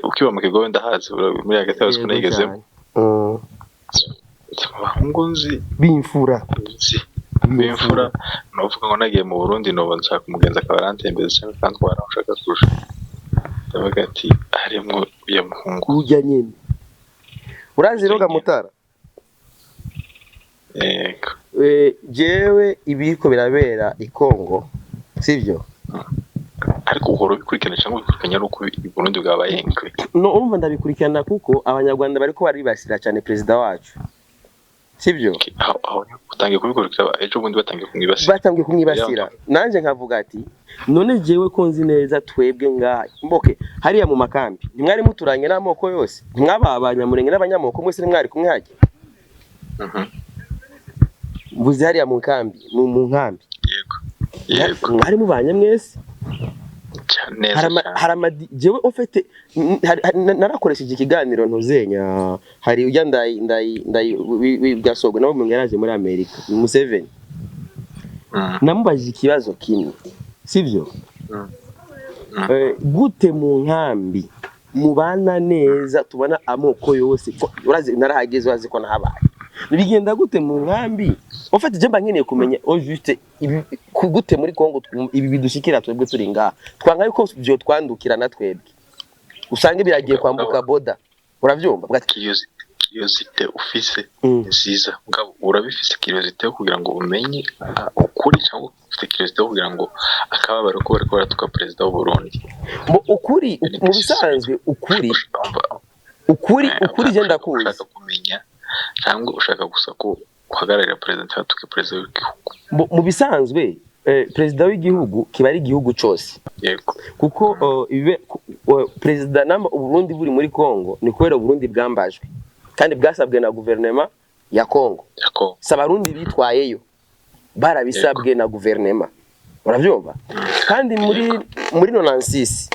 C: ukiba mu kigobe ndahazi, muri hagati yawe sinayigezemo. Mu bahungu nzi
A: b'imfura,
C: nzi b'imfura, novuga ngo nagiye mu Burundi noba nshaka umugenzi akaba arantembereza cyangwa akantwara aho nshaka kuja, ndavuga ati harimwo uya muhungu
A: ujya nyene urazi roga Mutara.
C: Yego.
A: Jewe ibiriko birabera i Kongo, sivyo?
C: Ariko uhora ubikurikirana cyangwa ubikurikirana ari uko i Burundi bwabaye nkwe?
A: No, urumva ndabikurikirana kuko Abanyarwanda bariko baribasira cyane perezida wacu, sivyo?
C: Aho utangiye kubikurikira ejo bundi batangiye kumwibasira.
A: Batangiye kumwibasira, nanje nkavuga ati none jewe ko nzi neza twebwe ngaha mboke hariya mu makambi ntimwari muturanye n'amoko yose, ntimwaba Abanyamurenge n'abanyamoko mwese ntimwari kumwe hajya? Mvuze hariya mu nkambi, mu nkambi.
C: Yego. Yego.
A: Mwari mubanye mwese.
C: Neza.
A: Jewe ofete narakoresheje ikiganiro ntuzenya, hari ujya ndayi ndayi ndayi bwasogwe nabo mu yaraje muri Amerika, Museveni. Namubajije ikibazo kimwe, sivyo? Gute mu nkambi mubana neza, tubona amoko yose, urazi narahageze, urazi ko nahabaye, bigenda gute mu nkambi? Ofete je mba nkeneye kumenya au juste gute muri Kongo ibi bidushikira twebwe turi ngaha, twanga yuko byo twandukira na twebwe usange biragiye kwambuka boda, uravyumva?
C: Curiosité ufise nziza, mugabo urabifise curiosité yo kugira ngo umenye ukuri, cyangwa ufite curiosité yo kugira ngo akababaro ko bariko baratuka perezida w'u Burundi?
A: Ukuri mu bisanzwe, ukuri ukuri ukuri je ndakuzi.
C: Ushaka kumenya cyangwa ushaka gusa ko uhagararira perezida cyangwa tuke perezida w'igihugu?
A: Mu bisanzwe perezida w'igihugu kiba ari igihugu cose.
C: Yego.
A: Kuko perezida namba Uburundi buri muri Kongo ni kubera Uburundi bwambajwe kandi bwasabwe na guverinoma ya Kongo. Si Abarundi bitwayeyo, barabisabwe na guverinoma, uravyumva? Kandi muri 96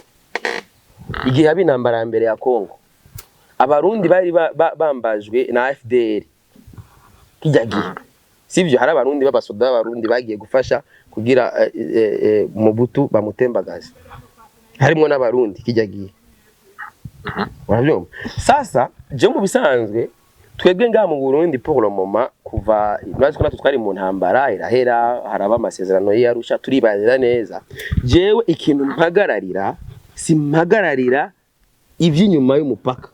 A: igihe haba intambara ya mbere ya Kongo, Abarundi bari bambajwe na FDR kijya gihe, sivyo? Hari Abarundi b'abasoda b'Abarundi bagiye gufasha kugira Mobutu bamutembagaze, harimwo n'Abarundi kijya gihe, uravyumva? Sasa je mu bisanzwe twebwe ngaha mu Burundi pour le moment, kuva urazi ko natwe twari mu ntambara irahera, haraba amasezerano y'Arusha, turibanira neza. Jewe ikintu mpagararira, simpagararira ivy'inyuma y'umupaka,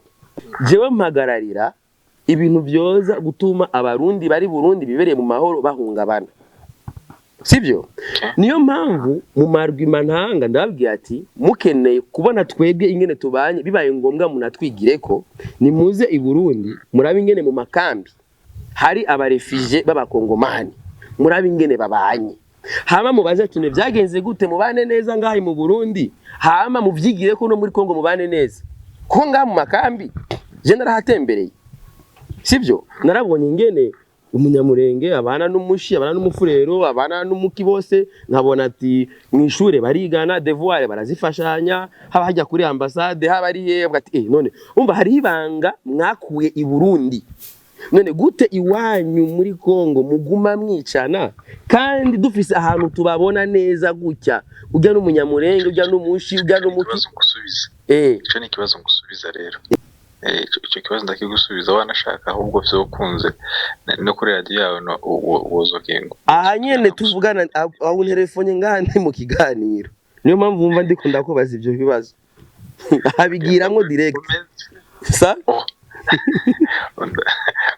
A: jewe mpagararira ibintu byoza gutuma Abarundi bari Burundi bibereye mu mahoro bahungabana, sivyo? Niyo mpamvu mu marwima ntanga ndababwiye ati mukeneye kubona twebwe ingene tubanye, bibaye ngombwa munatwigireko, nimuze i Burundi murabe ingene mu makambi hari abarefije b'Abakongomani, murabe ingene babanye, hama mubaze ati byagenze gute mubane neza ngaha mu Burundi, hama muvyigireko no muri Kongo mubane neza, kuko ngaha mu makambi je narahatembereye, sivyo? Narabonye ingene Umunyamurenge abana n'umushi, abana n'umufurero, abana n'umuki, bose nkabona ati mwishure barigana, devoir barazifashanya, haba hajya kuri ambassade, haba ari yebwa ati none umva hari ibanga mwakuye i Burundi, none gute iwanyu muri Kongo muguma mwicana kandi dufise ahantu tubabona neza gutya, ujya n'Umunyamurenge, ujya n'umushi, ujya n'umuki.
C: Ico ni ikibazo ngusubiza rero. Icyo kibazo ndakigusubiza wanashaka, ahubwo vyokunze no kuri radio yawe wozokingo.
A: Aha nyene tuvugana aho telefone ngaha ndi mu kiganiro, niyo mpamvu wumva ndiko ndakubaza ivyo bibazo abigiramwo direct sa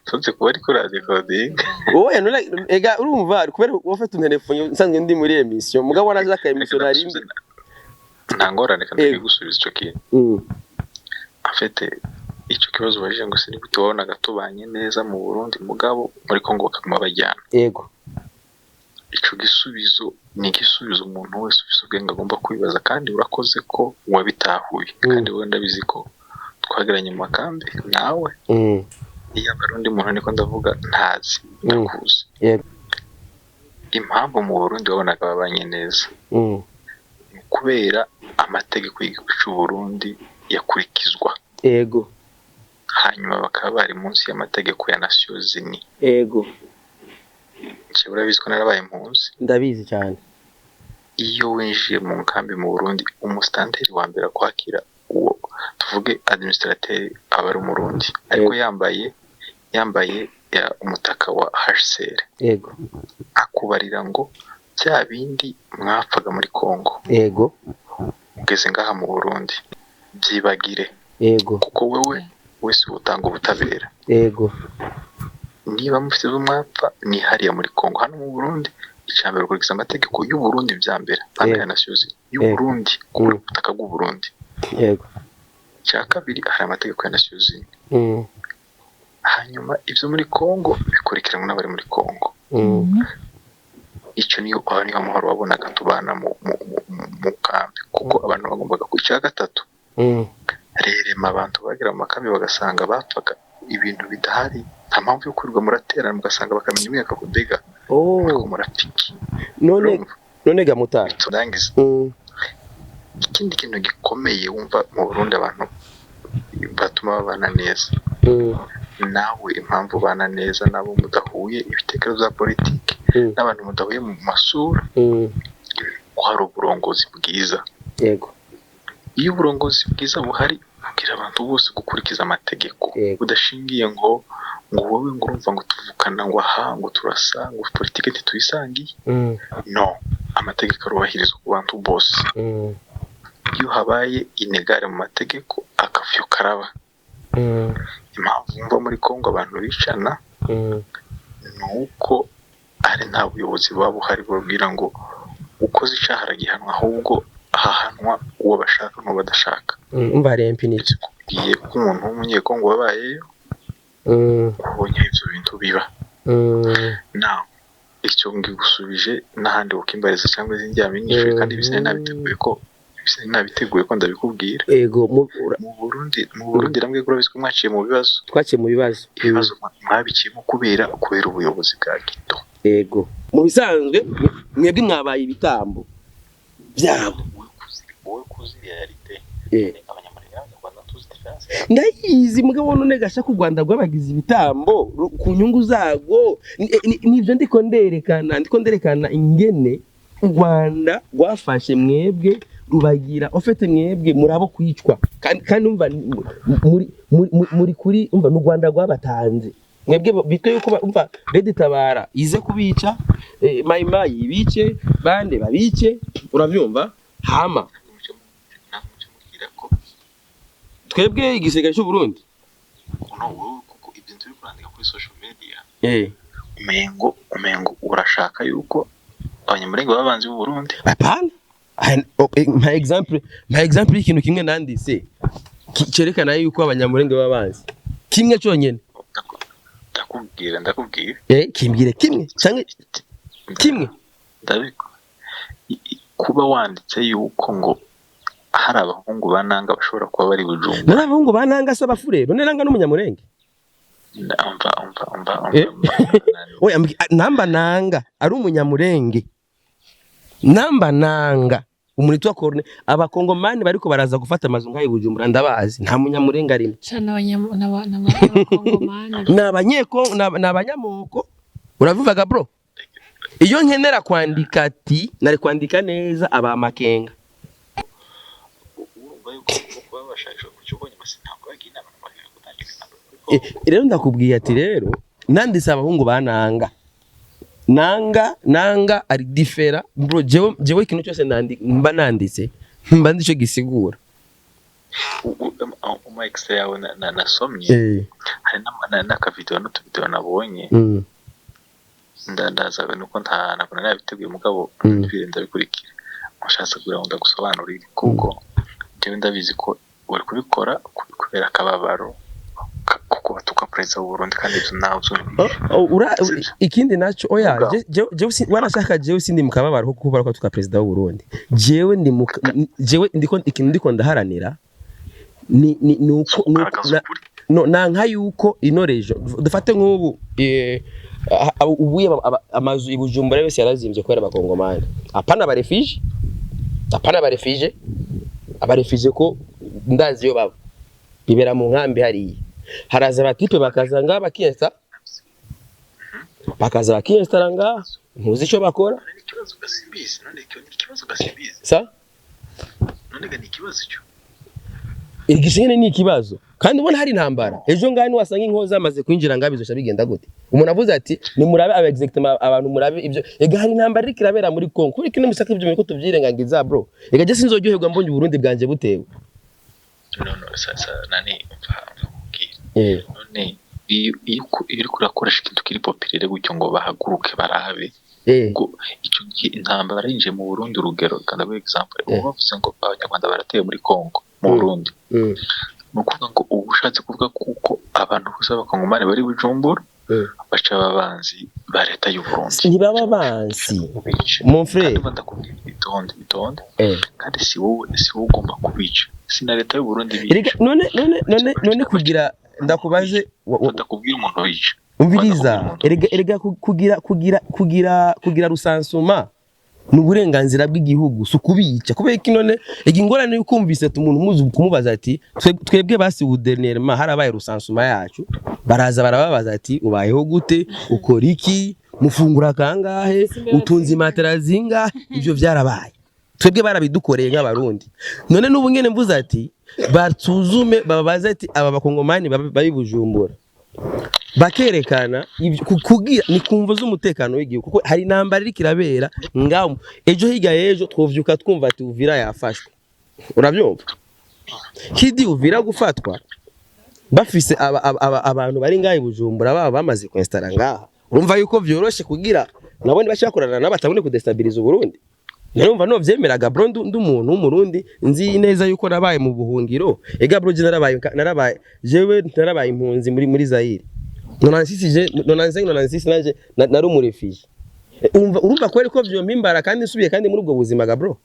C: tuzi kuba ari kuri radio coding.
A: Oya none ega urumva kubera wafata telefone nsanzwe ndi muri emission, mugabo wanaje aka emission nari ndi
C: nta ngorane kandi ndakigusubiza ico kintu. Afete ico kibazo ubajije ngo se gute wabonaga tubanye neza mu Burundi mugabo muri Kongo bakaguma bajyana.
A: Yego.
C: Ico gisubizo ni igisubizo umuntu wese ufise ubwenge agomba kwibaza, kandi urakoze ko wabitahuye. Kandi wowe ndabizi ko twageranye mu makambi nawe. Iyo ari undi muntu niko ndavuga ntazi, ndakuzi. Impamvu mu Burundi wabonaga babanye neza ni kubera amategeko y'igihugu c'u Burundi yakurikizwa.
A: Ego.
C: Hanyuma bakaba bari munsi y'amategeko ya Nations Unies.
A: Ego.
C: Jewe urabizi ko narabaye impunzi.
A: Ndabizi cyane.
C: Iyo winjiye mu nkambi mu Burundi, umusitanteri wa mbere akwakira, uwo tuvuge administrateur, aba ari Umurundi, ariko yambaye ya umutaka wa HCR.
A: Ego.
C: Akubarira ngo bya bindi mwapfaga muri Congo,
A: Ego.
C: ugeze ngaha mu Burundi byibagire.
A: Ego.
C: Kuko wewe wese utanga ubutabera.
A: Ego.
C: Niba mufite ibyo mwapfa ni hariya muri Congo, hano mu Burundi icambere ukurikiza amategeko y'u Burundi, vya mbere pana ya Nations y'u Burundi ku butaka bw'u Burundi.
A: Yego.
C: Icya kabiri, hari amategeko ya Nations Unies. Hanyuma ibyo muri Congo bikurikiranwa n'abari muri Congo. Icyo niyo, aho niho amahoro wabonaga tubana mu kambi, kuko abantu bagombaga ku cya gatatu. Rerema abantu bagera mu makambi bagasanga bapfaga ibintu bidahari, nta mpamvu yo kwirirwa muraterana, mugasanga bakamenya imyaka mbega muriko murapfa iki?
A: None
C: Urumva?
A: None gamutara.
C: Turangiza. Ikindi kintu gikomeye wumva mu Burundi abantu batuma babana neza, nawe impamvu ubana neza nabo mudahuye ibitekerezo bya politiki, n'abantu mudahuye mu masura, ko hari uburongozi bwiza.
A: Yego.
C: Iyo uburongozi bwiza buhari, bubwira abantu bose gukurikiza amategeko, budashingiye ngo wowe ngo urumva ngo tuvukana, ngo aha ngo turasa, ngo politiki ntituyisangiye. No, amategeko arubahirizwa ku bantu bose. Iyo habaye inégale mu mategeko, akavuyo karaba. Impamvu wumva muri Congo abantu bicana ni uko ari nta buyobozi buba buhari bubabwira ngo ukoze icyaha aragihanwa, ahubwo hahanwa uwo bashaka n'uwo badashaka.
A: Umva, hari impunity.
C: Kubwiye ko umuntu w'Umunyekongo wabayeyo, ubonye ibyo bintu biba. Nawe icyo ngigusubije n'ahandi ukimbariza cyangwa izindi yamenyeshe, kandi bisa nabiteguye ko ndabikubwira.
A: Ego.
C: Mu Burundi namwe urabizi ko mwaciye mu bibazo.
A: Twaciye mu bibazo.
C: Ibibazo mwabiciyemo kubera ubuyobozi bwa gito.
A: Ego, mu bisanzwe mwebwe mwabaye ibitambo byabo.
C: Wowe kuzi réalité, Abanyamurenge n'Abanyarwanda tuzi différence.
A: Ndayizi, mugabo none gasha ku Rwanda rwabagize ibitambo ku nyungu zarwo. Nivyo ndiko nderekana ingene u Rwanda rwafashe mwebwe rubagira ofete, mwebwe murabo kwicwa, kandi umva muri kuri, umva, n'u Rwanda rwabatanze mwebwe bitwe yuko umva Red Tabara ize kubica, Mayi ibice, bande babice, uravyumva? Hama
C: Namwe ko
A: twebwe igisirikare cy'u Burundi.
C: No, wowe, kuko ibyo turi kurandika kuri social media, umengo urashaka yuko Abanyamurenge baba abanzi b'u Burundi.
A: Hapana. Nka example y'ikintu kimwe nanditse cerekana yuko Abanyamurenge b'abanzi, kimwe cyonyene.
C: Ndakubwira.
A: Kimbwire kimwe canke kimwe.
C: Ndabiko kuba wanditse yuko ngo hari abahungu ba Nanga bashobora kuba bari Bujumbura.
A: None abahungu ba Nanga se abafurero? None Nanga n'Umunyamurenge?
C: Umva, umva, umva, umva. Umva.
A: Oya, namba Nanga ari Umunyamurenge, namba Nanga umuntu witwa Corne, Abakongomani bariko baraza gufata amazu ngaho i Bujumbura, ndabazi, nta Munyamurenge arimo.
B: Ca n'Abakongomani.
A: Ni Abanyekongo, ni abanyamoko, uravugaga bro. Iyo nkenera kwandika ati nari kwandika neza abamakenga.
C: Urumva yuko kuba bashakisha ku cyo ubonye masi ntabwo bagiye inama n'amakenga gutangira intambara muri Congo.
A: Rero ndakubwiye ati rero nanditse abahungu ba Nanga. Nanga ari différent, bro. Jewe ikintu cyose mba nanditse mba nzi ico gisigura.
C: Uma ex yawe nasomye, hari n'akavideo n'utuvideo nabonye. Ndaza nuko nta ntabwo nari nabiteguye, mugabo ndabikurikira, mushatse kugira ngo ndagusobanurire, kuko njyewe ndabizi ko uri kubikora kubera akababaro kuko batuka. perezida w'u Burundi, kandi ivyo nawe
A: Oh, oh,
C: Sivyo.
A: Ikindi naco, oya.
C: Mugabo.
A: Jewe wanashaka jewe sindi mu kababaro ko kuba ko tuka perezida w'u Burundi. Jewe ndi mu jewe ndiko, ikintu ndiko ndaharanira ni uko
C: Kugaragaza ukuri.
A: No, nanka yuko ino rejo, dufate nk'ubu ubuye amazu i Bujumbura yose yarazimvye kubera abakongomani. Apana abaréfugiés, apana abaréfugiés, abaréfugiés ko ndazi iyo baba bibera mu nkambi hariya. Haraza abatypes bakaza ngaha bakiyesa, bakaza bakiinstalla ngaha, ntuzi ico bakora.
C: None ni ikibazo gasimbizi, none icyo ni ikibazo gasimbizi.
A: Sa
C: None ga ni ikibazo icyo.
A: Igishe ni ikibazo, kandi ubona hari intambara ejo ngaha, niwasanga inkozi zamaze kwinjira ngaha, bizosha bigenda gute? Umuntu avuze ati nimurabe aba exactement abantu, murabe ibyo. Ega hari intambara iriko irabera muri Congo, kuri kino musaka ibyo ko tuvyirengagiza, bro. Ega je sinzoryoherwa mbonye Uburundi bwanje butewe.
C: No, sasa nani, umva nkubwire. None iyo uriko urakoresha ikintu kiri populaire gutyo ngo bahaguruke barabe, ngo icyo gihe intambara yinjiye mu Burundi, urugero kandi ndaguha example, ubu bavuze ngo abanyarwanda barateye muri Congo, mu Burundi, ni ukuvuga ngo ubu ushatse kuvuga kuko abantu bose b'abakongomani bari Bujumbura baca ababanzi ba leta y'u Burundi.
A: Ntibaba bansi.
C: Kubica.
A: Mon frère.
C: Kandi uba ndakubwira, itonde, itonde. Kandi si wowe ugomba kubica, si na leta y'u Burundi
A: Erega
C: bica.
A: None kugira ndakubaze
C: Ndakubwira umuntu wica.
A: Umviriza.
C: Ndakubwira umuntu
A: Erega kugira recensement ni uburenganzira bw'igihugu, si ukubica. Kubera iki none ega ingorane yuko umvise ati umuntu muzi kumubaza ati twebwe basi ubu dernièrement harabaye recensement yacu, baraza barababaza ati ubayeho gute, ukora iki, mufungura kangahe, utunze imatera zingahe? Ivyo vyarabaye, twebwe barabidukoreye nk'abarundi. None n'ubu nyene mvuze ati basuzume, bababaze ati aba bakongomani bari Bujumbura, bakerekana ivyo kugira ni kumvo z'umutekano w'igihugu, kuko hari intambara iriko irabera ngaho. Ejo hirya y'ejo twovyuka twumva ati Uvira yafashwe, uravyumva kidi? Uvira gufatwa bafise abantu bari ngaho i Bujumbura, baba bamaze kwinstalla ngaha, urumva yuko vyoroshe kugira nabone bace bakorana nabo batabone kudestabiliza Uburundi. Narumva no vyemeraga, bro. Ndi umuntu w'umurundi, nzi neza yuko nabaye mu buhungiro. Ega bro, je narabaye jewe narabaye impunzi muri Zaire 96, je 95, 96 nanje nari umuréfugié. Umva, urumva kweri ko vyompimbara kandi nsubiye kandi muri ubwo buzima ga, bro?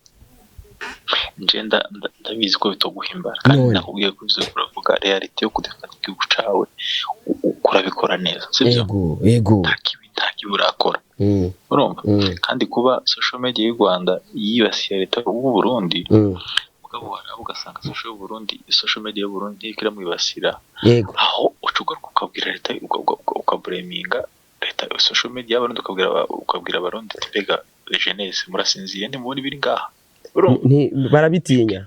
C: Nje ndabizi ko bitoguhimbara kandi
A: None.
C: nakubwiye ko ivyo uravuga réalité yo kudefenda igihugu cawe urabikora neza, sibyo?
A: Yego.
C: Nta kibi urakora. Urumva? Kandi kuba social media y'u Rwanda yibasiye leta y'u Burundi, mugabo waraba ugasanga social media y'u Burundi ntiriko iramwibasira, aho uca ugaruka ukabwira leta, ukablaminga leta, social media y'abarundi, ukabwira abarundi ati mbega jeunesse, murasinziriye, ntimubona ibiri ngaha? Urumva?
A: Barabitinya.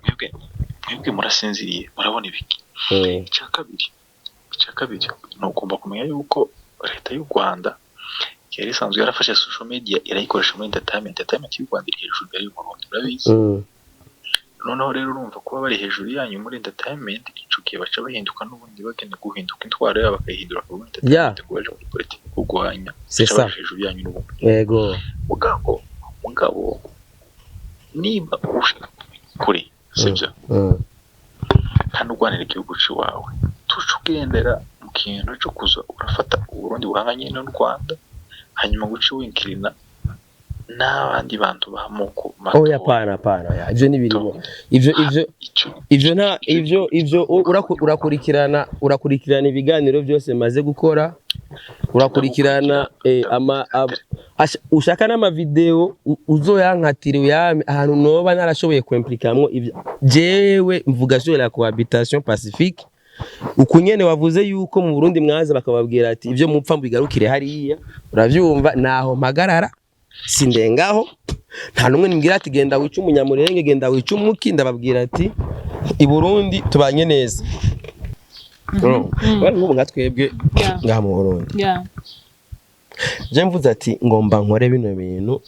C: Mwebwe murasinziriye, murabona ibiki? Icya kabiri ni ugomba kumenya yuko leta y'u Rwanda yari isanzwe yarafashe social media irayikoresha muri entertainment. Entertainment y'u Rwanda iri hejuru y'u Burundi, urabizi. Noneho rero urumva kuba bari hejuru yanyu muri entertainment, ico gihe baca bahinduka n'ubundi, bagenda guhinduka intwaro yabo bakayihindura muri entertainment ngo baje muri politiki kurwanya.
A: C'est
C: Baca
A: ça.
C: bari hejuru yanyu n'ubundi. Mugabo niba ushaka kumenya ukuri, sibyo, kandi urwanira igihugu c'iwawe, tuca ugendera mu kintu cyo kuza urafata Uburundi buhanganye n'u Rwanda, hanyuma guca winkirina n'abandi bantu b'amoko mato.
A: Oya, pana, pana, oya, ivyo nibirimo ivyo.
C: Ico
A: Ivyo nta ivyo urakurikirana ibiganiro byose maze gukora, urakurikirana ushaka n'amavideo uzoyankatire, uyame ahantu noba narashoboye kwimplikamwo ivyo. Jewe mvuga sur la cohabitation pacifique. Uku nyene wavuze yuko mu Burundi mwaza bakababwira ati ibyo mupfa mubigarukire hariya, uravyumva? Naho mpagarara, sindengaho. Nta numwe nimbwira ati genda wice umunyamurenge, genda wice umuki. Ndababwira ati i Burundi tubanye neza. Bari nk'ubu nka twebwe ngaha mu Burundi, je mvuze ati ngomba nkore bino bintu,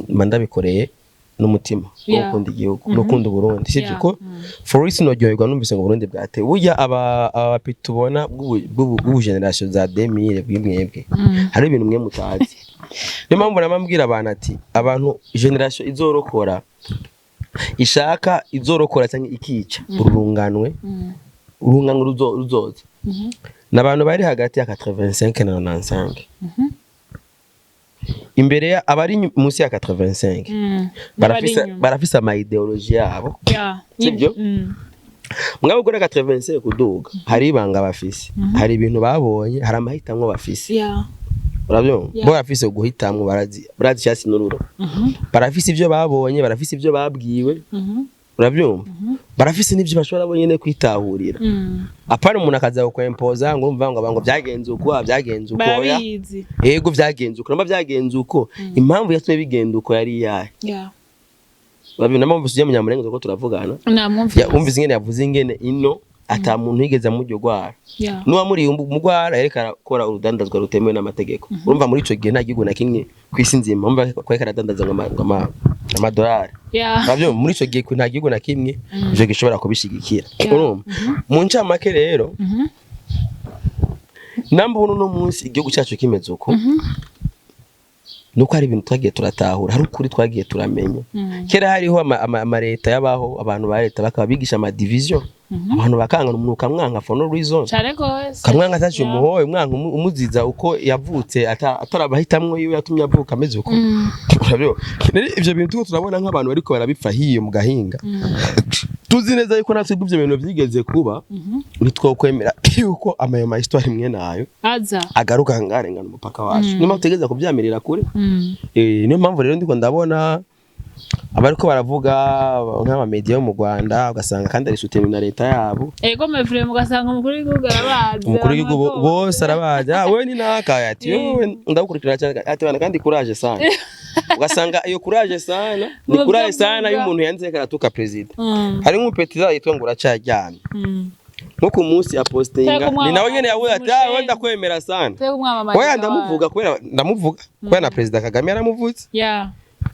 A: mba ndabikoreye n'umutima wo gukunda igihugu no gukunda Uburundi, sibyo? Ko for instance noryoherwa numvise ngo Burundi bwatewe. Burya aba bapi tubona bw'ubu generation za 2000 bw'imwebwe, hari ibintu mwe mutazi. Niyo mpamvu namambwira abantu ati abantu generation izorokora, ishaka izorokora cyangwa ikica ururunganwe. Urungano ruzoza n'abantu bari hagati ya 85 na 95. Imbere ya abari munsi ya 85 barafise ama idéologie yabo. Sibyo? Mugabo kuri 85 kuduga, hari ibanga bafise, hari ibintu babonye, hari amahitamwo bafise. Urabyumva?
B: Yeah.
A: Bo barafise guhitamwo, barazi icyatsi n'ururo. Barafise ibyo babonye, barafise ibyo babwiwe. Urabyumva? Barafise n'ibyo bashobora bonyene kwitahurira. Apana umuntu akaza kukwempoza ngo umva ngo byagenze uko, ah, byagenze uko, oya.
B: Barabizi.
A: Yego, byagenze uko, namba byagenze uko, impamvu yatumye bigenda uko yari iyahe? Urabyumva? Namwe ujye Munyamurenge ko turavugana.
B: Namwumvise.
A: Wumvise ingene yavuze, ingene ino ata muntu yigeze amurya urwara. N'uwamuriye umugwara yariko arakora urudandazwa rutemewe n'amategeko. Urumva, muri ico gihe nta gihugu na kimwe kw'isi nzima, urumva ko yariko aradandaza ngo amadolari. Uravyumva? Muri ico gihe nta gihugu na kimwe ivyo gishobora kubishigikira. Urumva, mu ncamake rero, namba uno no munsi igihugu cyacu kimeze uko, nuko hari ibintu twagiye turatahura, hari ukuri twagiye turamenya. Kera hariho amaleta yabaho, abantu ba leta bakaba bigisha ama division, abantu bakangana, umuntu ukamwanka for no reason.
B: Cane gose.
A: Kamwanka ataciye umuhoye, umwanka umuziza uko yavutse, atarabahitamwo yiwe yatumye avuka ameze uko. Urabyumva? Rero ivyo bintu turiko turabona nk'abantu bariko barabipfa hiyo mu gahinga, tuzi neza yuko natwe ivyo bintu vyigeze kuba, ntitwokwemera yuko amayo ma histoire imwe nayo
B: aza
A: agaruka ngarengana umupaka wacu. Niyo mpamvu tutegereza kubyamirira kure. Niyo mpamvu rero ndiko ndabona abariko baravuga nk'amamedia yo mu Rwanda, ugasanga kandi ari soutenu na leta yabo.
B: Ego, mevure, mugasanga umukuru w'igihugu arabazi.
A: Umukuru w'igihugu
B: abantu
A: bose arabazi. Ah, wewe ni naka, ati wewe ndagukurikirana cyane, ati bana kandi courage sana. Ugasanga iyo courage sana ni
B: Mu
A: courage
B: byo
A: sana
B: avuga.
A: y'umuntu yanze karatuka president. Hari nk'umupetida yitwa ngo uracaryamye, nko ku munsi apostinga,
B: Tega
A: ni nawe nyene yavuze ati: "Ah, wewe
B: umushenzi.
A: ndakwemera sana."
B: Tega umwamamaza.
A: Oya, ndamuvuga kubera ndamuvuga kubera na Perezida Kagame yaramuvutse.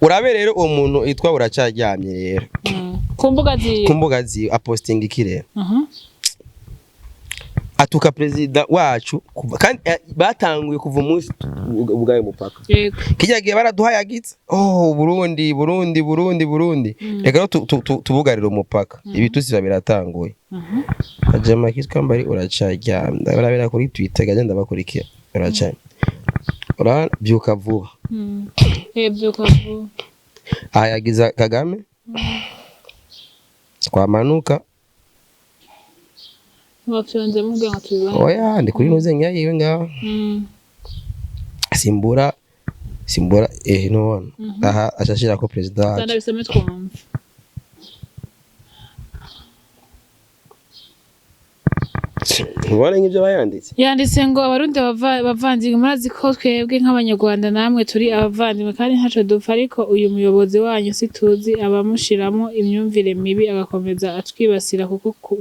A: Urabe rero uwo muntu yitwa uracaryamye rero.
B: Ku mbuga ziwe.
A: Ku mbuga ziwe apostinga iki rero? Atuka perezida wacu kuva kandi batanguye kuva umunsi ubwayo mupaka. Kijya gihe baraduhayagitse: "Oh, Burundi, Burundi, Burundi, Burundi." Reka rero tubugarire umupaka, ibitutsi biba biratanguye. Kajama kitwa mbari uracaryamye, ndabarabira kuri Twitter, gajya ndabakurikira. Uraca urabyuka vuba.
B: Byuka vuba.
A: Ahayagiza Kagame, twamanuka.
B: Wafyonze mubwira ngo tubibone.
A: Oya, ndi kuri nuze nyayiwe yiwe ngaho. Simbura, simbura, ntubona aha ashashira ko perezida wacu.
B: Zanda bisome twumve.
A: Ntubona nk'ibyo bayanditse?
B: Yanditse ngo: "Abarundi bavandimwe, murazi ko twebwe nk'Abanyarwanda namwe turi abavandimwe kandi ntaco dupfa, ariko uyu muyobozi wanyu situzi abamushiramo imyumvire mibi agakomeza atwibasira kuko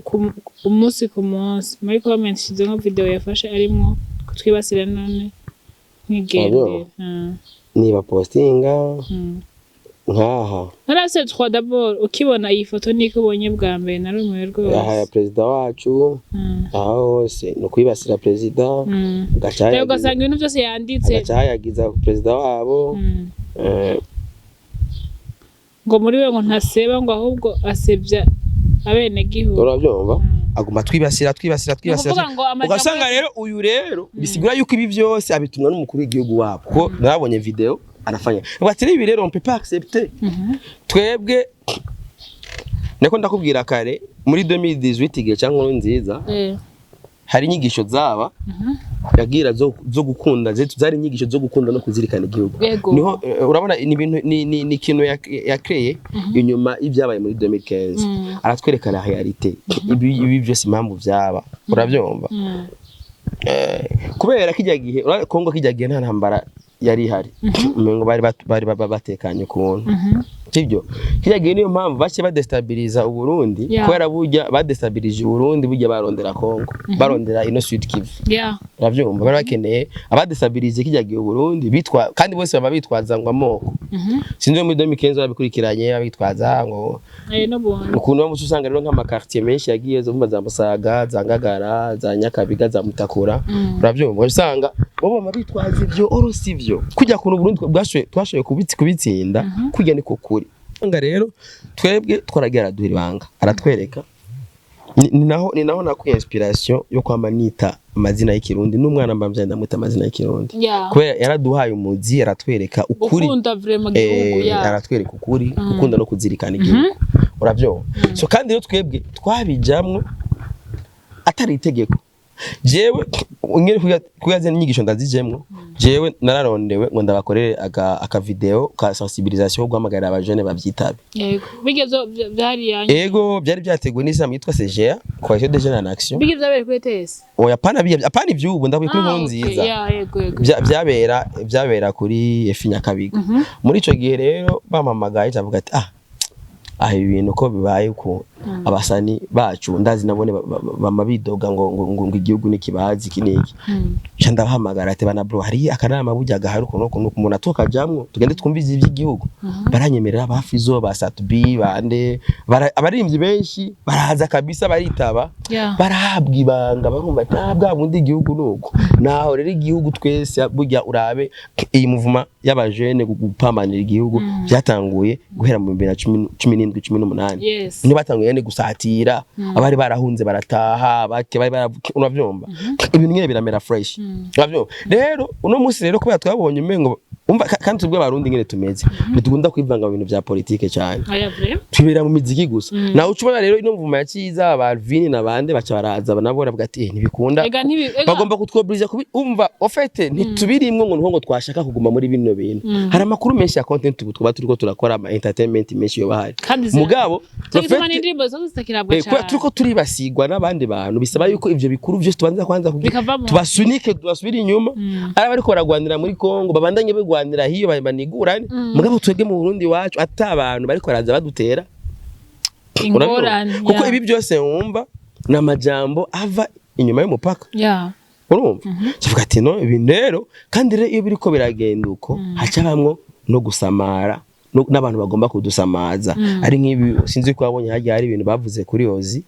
B: umunsi ku munsi. Muri comment nshizemo video yafashe arimwo kutwibasira, none nkigendera."
A: Niba postinga nkaha.
B: Narase trois d'abord, ukibona iyi foto niko ubonye bwa mbere narumiwe rwose.
A: Aha ya perezida wacu. Aha hose ni ukwibasira perezida. Agaca
B: Rero ugasanga ibintu byose yanditse
A: agaca hayagiza perezida wabo.
B: Ngo muri we ngo ntaseba, ngo ahubwo asebya abenegihugu.
A: Urabyumva? Aguma twibasira, twibasira,
B: Ni
A: twibasira.
B: ukuvuga ngo amajambo
A: Ugasanga rero uyu rero bisigura yuko ibi byose abitumwa n'umukuru w'igihugu wabo, kuko nabonye video anafanya bati: "Ibi rero on peut pas accepter." Twebwe niko ndakubwira kare, muri 2018 igihe cya nkuru nziza, hari inyigisho zaba yagira zo gukunda, zari inyigisho zo gukunda no kuzirikana igihugu. Niho urabona ni ibintu ni ikintu yakreye inyuma y'ibyabaye muri 2015. Aratwereka la réalité, ibi byose impamvu byaba. Urabyumva? Kubera kijya gihe Kongo kijya gihe nta ntambara yari ihari, umengo bari batekanye ukuntu. Sibyo? Kijya gihe niyo mpamvu bake badestabiliza Uburundi. Kubera burya badestabilije Uburundi, burya barondera Kongo, barondera ino Sud Kivu. Urabyumva? Bari bakeneye abadestabilije kijya gihe Uburundi bitwa, kandi bose baba bitwaza ngo amoko. Sinzi muri 2015 babikurikiranye, babitwaza ngo
B: n'ubundi.
A: Ukuntu bamwe usanga rero nk'ama quartier menshi yagiye zo za Musaga, za Ngagara, za Nyakabiga, za Mutakura. Urabyumva? Usanga bo bama bitwaza ivyo oro sivyo. Kujya kuntu Burundi bwashoboye, twashoboye kubitsinda, kujya niko kuri. Nga rero twebwe twaragiye araduha ibanga, aratwereka. Ni naho nakuye inspiration yo kwama nita amazina y'Ikirundi, n'umwana mba mvyaye ndamwita amazina y'Ikirundi, kubera yaraduhaye umuzi, yaratwereka ukuri.
B: Gukunda vraiment igihugu.
A: Aratwereka ukuri, gukunda no kuzirikana igihugu, uravyumva? So kandi rero twebwe twabijamwo atari itegeko. Jewe ngere kuya zene inyigisho ndazijemwo, jewe nararondewe ngo ndabakorere aka video ka sensibilisation yo guhamagarira abajene bavyitabe.
B: Yego, bigeze byari yanyu?
A: Ego, byari byateguwe n'ishyirahamwe yitwa CGA, Coalition des Jeunes en Action.
B: Bige byabereye kuri ETS?
A: Oya, apana biya, apana ivy'ubu, ndavuye kuri
B: Ah,
A: Nkuru
B: okay.
A: Nziza.
B: Ya, yego yego.
A: Byabera kuri EFI Nyakabiga. Muri ico gihe rero bampamagaye, ndavuga ati: "Ah, aha ibi bintu ko bibaye uko, abasani bacu ndazi nabone bama bidoga ngo igihugu n'ikibazi iki n'iki." Nca ndabahamagara ati: "Bana bro, hari akanama burya gahari ukuntu ukuntu, umuntu atukajamwo, tugende twumvize ivy'igihugu." Baranyemerera, ba Fizo, ba Satubi, bande, abaririmbyi benshi baraza kabisa, baritaba. Barahabwa ibanga, barumva ati: "Ah, bwa bundi igihugu nuko." Naho rero igihugu twese burya, urabe iyi mouvement y'abajene gupambanira igihugu byatanguye guhera mu 2017, 18. Niyo batanguye nyene gusatira abari barahunze barataha, bake bari uravyumva, ibintu nyene biramera fresh, uravyumva? Rero uno munsi rero kubera twabonye umengo umva, kandi twebwe Abarundi nyene tumeze, ntidukunda kwivanga mu bintu vya politike cyane.
B: Oya, vrai.
A: Twibera mu miziki gusa. Nawe uca ubona rero ino mvuma ya Ciza, ba Alvin n'abandi baca baraza nabo baravuga ati: "Eh, ntibikunda."
B: Ega ntibi ega.
A: Bagomba kutwobliza kubi umva ofete ntitubirimwo ngo nuko ngo twashaka kuguma muri bino bintu. Hari amakuru menshi ya content ubu twaba turiko turakora, ama entertainment menshi yo bahari.
B: Kandi
A: mugabo
B: cyo gituma
A: au fait,
B: n'indirimbo zose zitakirabwa
A: kubera
B: cyane.
A: turiko turibasigwa n'abandi bantu, bisaba yuko ivyo bikuru vyose tubanza kwanza kugira
B: Bikavamo.
A: tubasunike, tubasubire inyuma. Ari abariko baragwanira muri Kongo babandanye bagwanira hiyo, banigurane. Mugabo twebwe mu Burundi wacu ata abantu bariko baraza badutera.
B: Ingorane.
A: Kuko ibi byose wumva ni amajambo ava inyuma y'umupaka. Urumva, kivuga ati: "No ibi rero." Kandi rero iyo biriko biragenda uko, haca bamwo no gusamara n'abantu bagomba kudusamaza. Ari nk'ibi, sinzi ko wabonye harya hari ibintu bavuze kuri Ozi.